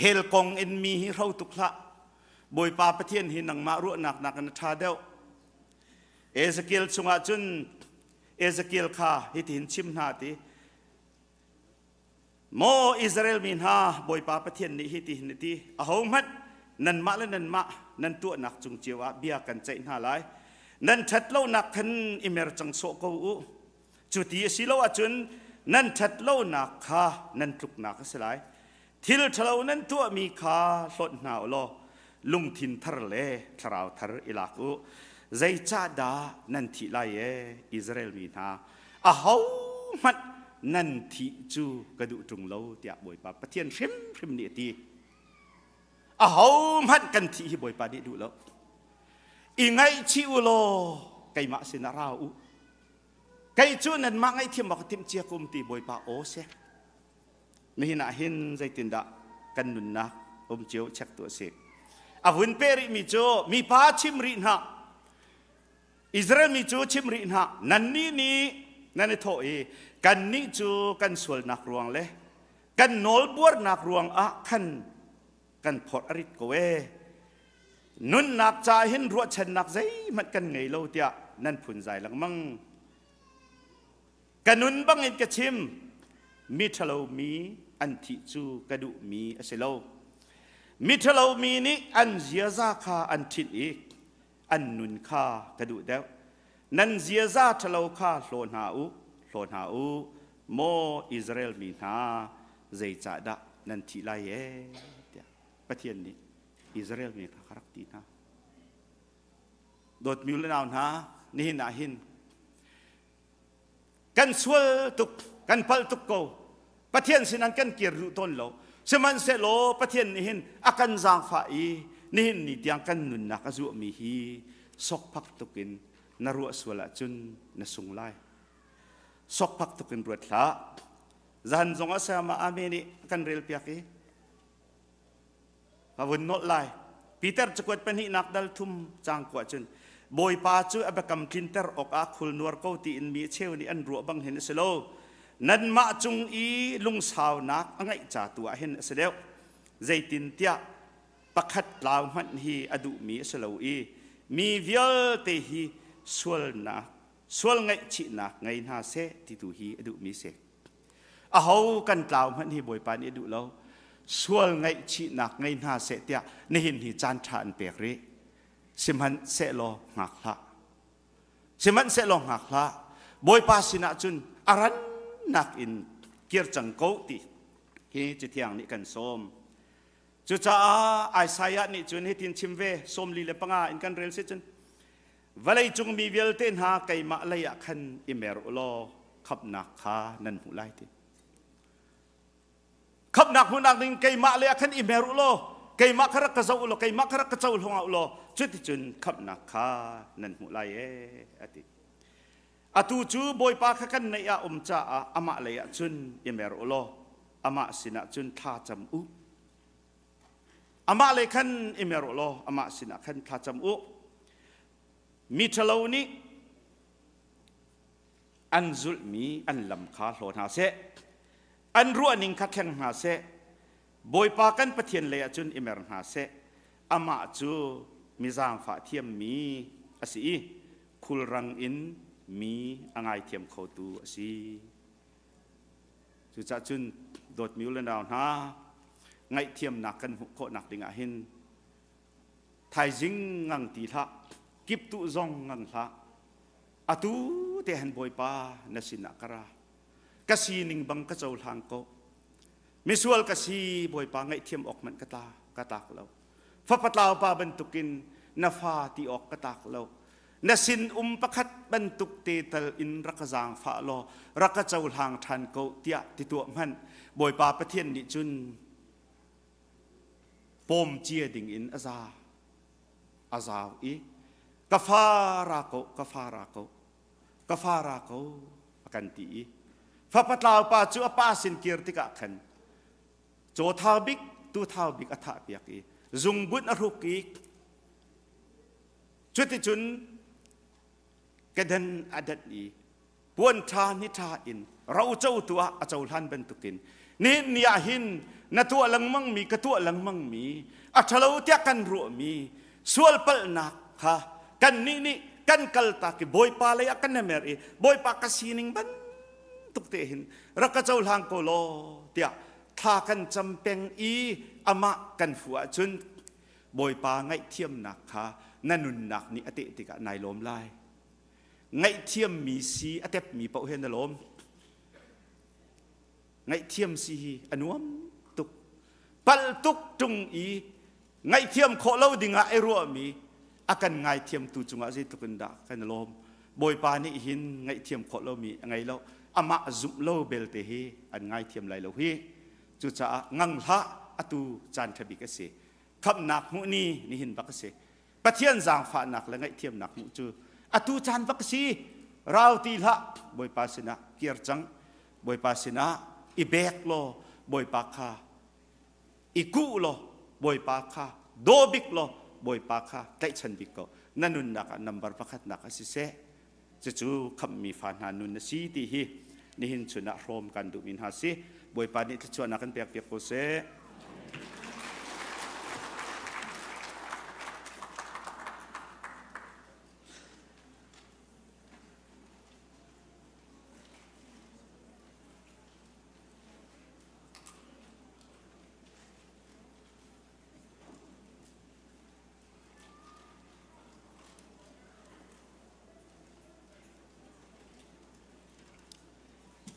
Hell kong in mi hi hro tuk hlah. Bawipa Pathian hi nangmah ruahnak nakin a ṭha deuh. Ezekiel chungah cun Ezekiel kha hitihin chim hna ti Maw Israel mi hna Bawipa Pathian nih hi ti hin a ti ahohmanh nanmah le nanmah nan tuahnak cung cio ah bia kan ceih hna lai nan ṭhat lonak khan i mer cang sawh ko u cu ti a si lo ahcun nan ṭhat lonak kha nan tluknak a si lai thil ṭhalo nan tuahmi kha hlawt hna u law lungthin thar le thlarau thar i lak u zeicahdah nan thih lai ee Israel mi hna ahohmanh nan thih cu ka duh ṭung lo tiah Bawipa Pathian hrimhrim nih a ti. Ahohmanh kan thih hi Bawipa nih duh lo. I ngaihchih u law keimah sinah ra u. Kei cu nanmah ngaihthiam awk timh cia kum ti Bawipa aw si. Nihin ah hin zeitindah kan nunnak um cio check tu a si. A vun pe rihmi cu mipa chim rih hna Israel mi cu chim rih hna, nannih nih nan i thawh i kannih cu kan sualnak ruang le kan nawlbuarnak ruang ah khan kan phorh a rit ko ee. Nunnak ca hin ruahchannak zeihmanh kan ngei lo tiah nan phunzai lengmang. Ka nun bangin ka chim, mi ṭhalo mi an thih cu ka duhmi a si lo. Mi ṭhalo mi nih an ziaza kha an ṭhinh i an nun kha ka duh deuh. Nan ziaza ṭhalo kha hlaw hna u, hlaw hna u, maw Israel mi hna, zeicahdah nan thih lai ee, tiah Pathian nih Israel mi kha ka rak ti hna. Dawtmi le nau hna, nihin ah hin kan sual tuk kan palh tuk ko Pathian sin an kan kir duh tawn lo sihmanhsehlaw Pathian nih hin a kan zaangfah i nihin ni tiang kan nunnak a zuahmi hi sokphak tukin na ruah sual ahcun na sung lai sokphak tukin ruat hlah zan zong ah sayama ame nih kan rel piak i Ka vun nolh lai. Peter cakuat pahnihnak dal thum cang kua cun Bawipa cu a biakam tlinter awkah khulnuar ko tiin mi cheu nih an ruah bang hin a si lo. Nanmah cung i lungsaunak a ngeih ca tu ah hin a si deuh. Zeitintiah pakhat tlau hmanh hi a duhmi a si lo i mi vialte hi sualnak sual ngaihchihnak ngei hna seh ti tu hi a duhmi si. Aho kan tlau hmanh hi Bawipa nih a duh lo. Sual ngaihchihnak ngei hna seh tiah nihin hi caan ṭha an pek rih. Sihmanhsehlaw hngak hlah. Sihmanhsehlaw hngak hlah. Bawipa sinah cun a rannak in kir cang ko ti hi Cathiang nih kan sawm. Cucaah Isaiah nih cun hitin chim ve 45 in kan rel si cun Vawleicung mi vialte hna keimah lei ah khan i mer u law khamhnak kha nan hmuh lai ti. Khamhnak hmuhnak ding keimah lei ah khan i mer u law keimah kha rak ka zoh u law keimah kha rak ka cohlang u law cuticun khamhnak kha nan hmuh lai ee a ti. Atu cu Bawipa kha kan neih ah um caah amah lei ah cun i mer u law amah sinah cun thla cam u. Amah lei khan i mer u law amah sinah khan thla cam u. Mi ṭhalo nih an zulhmi an lam kha hlaw hna seh. An ruahning kha thleng hna seh. Bawipa kan Pathian lei ah cun i mer hna seh. Amah cu mi zaangfah thiammi a si i khulrang in mi a ngaithiam khotu a si. Cucaah cun dawtmi u le nau hna, ngaihthiamnak kan hmuh khawhnak ding ah hin thaizing ngang ti hlah, kiptuh zong ngang hlah. Atu te han Bawipa na sinah ka ra. Ka sining bang ka cohlang ko. Misual ka si Bawipa ngaihthiam awk hmanh ka tla ka tlak lo. Fapatlau pa bantukin na fa ti awk ka tlak lo. Na sin um pakhat bantuk te tal in rak ka zaangfah law rak ka cohlang ṭhan ko tiah ti tuah hmanh Bawipa Pathian nih cun pawm cia ding in a za a zau i ka fa ra ko ka fa ra ko. Ka fa ra ko a kan ti i fapa tlau pa cu a pa sin kir tikah khan caw thau bik tu thau bik a thah piak i zungbun a hruk i cuticun kedan a dat i puan ṭha ni ṭha in roco tu ah a cohlan bantukin nihin ni ah hin na tuah lengmang mi ka tuah lengmang mi a ṭhalo tiah kan ruah mi sual palhnak kha kan nih nih kan kaltak i Bawipa lei ah kan mer i Bawipa ka sining bantuk te hin rak ka cohlang ko law tiah thla kan cam peng i amah kan fu ahcun Bawipa ngaihthiamnak kha na nunnak nih a teh tikah nai lawm lai. Ngaihthiammi si a tepmi paoh he na lawm. Ngaihthiam si hi a nuam tuk. Palh tuk ṭung i ngaihthiam khawh lo dingah i ruahmi a kan ngaithiamtu cungah zeitluk in dah kan i lawm. Bawipa nih hin ngaihthiam khawh lomi a ngei lo. Amah zumh lo belte hi an ngaithiam lai lo hi. Cucaah ngang hlah atu caan ṭha bik a si. Khamhnak hmuh ni nihin bak a si. Pathian zaangfahnak le ngaihthiamnak hmuh cu atu caan bak a si. Rau ti hlah Bawipa sinah kir cang. Bawipa sinah i bek law Bawipa kha i kuh law Bawipa kha daw bik law Bawipa kha tlaihchan bik ko. Na nunnak ah number pakhatnak a si seh. Cucu khamhmi fa hna nun a si ti hi nihin chun ah hrawm kan duhmi hna si. Bawipa nih thluachuahnak kan pek piak ko seh.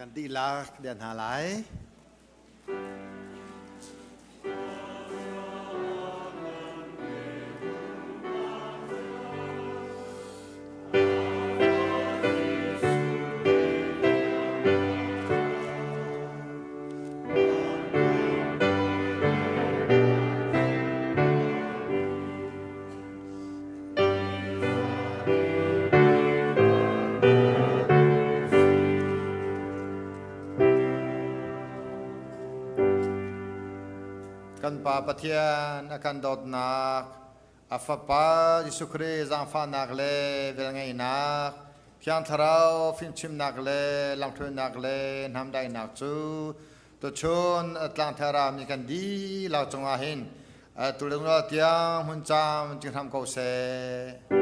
Kan dihlak dian hna lai. Kan Pa Pathian a kan dawtnak, a Fapa Jesuh Khrih zaangfahnak le velngeihnak, Thiang Thlarau fimchimnak le lamhruainak le hnamdaihnak cu tuchun tlangthar mi kan dihlak cungah hin tulung tiang hmun cam cing hram ko seh.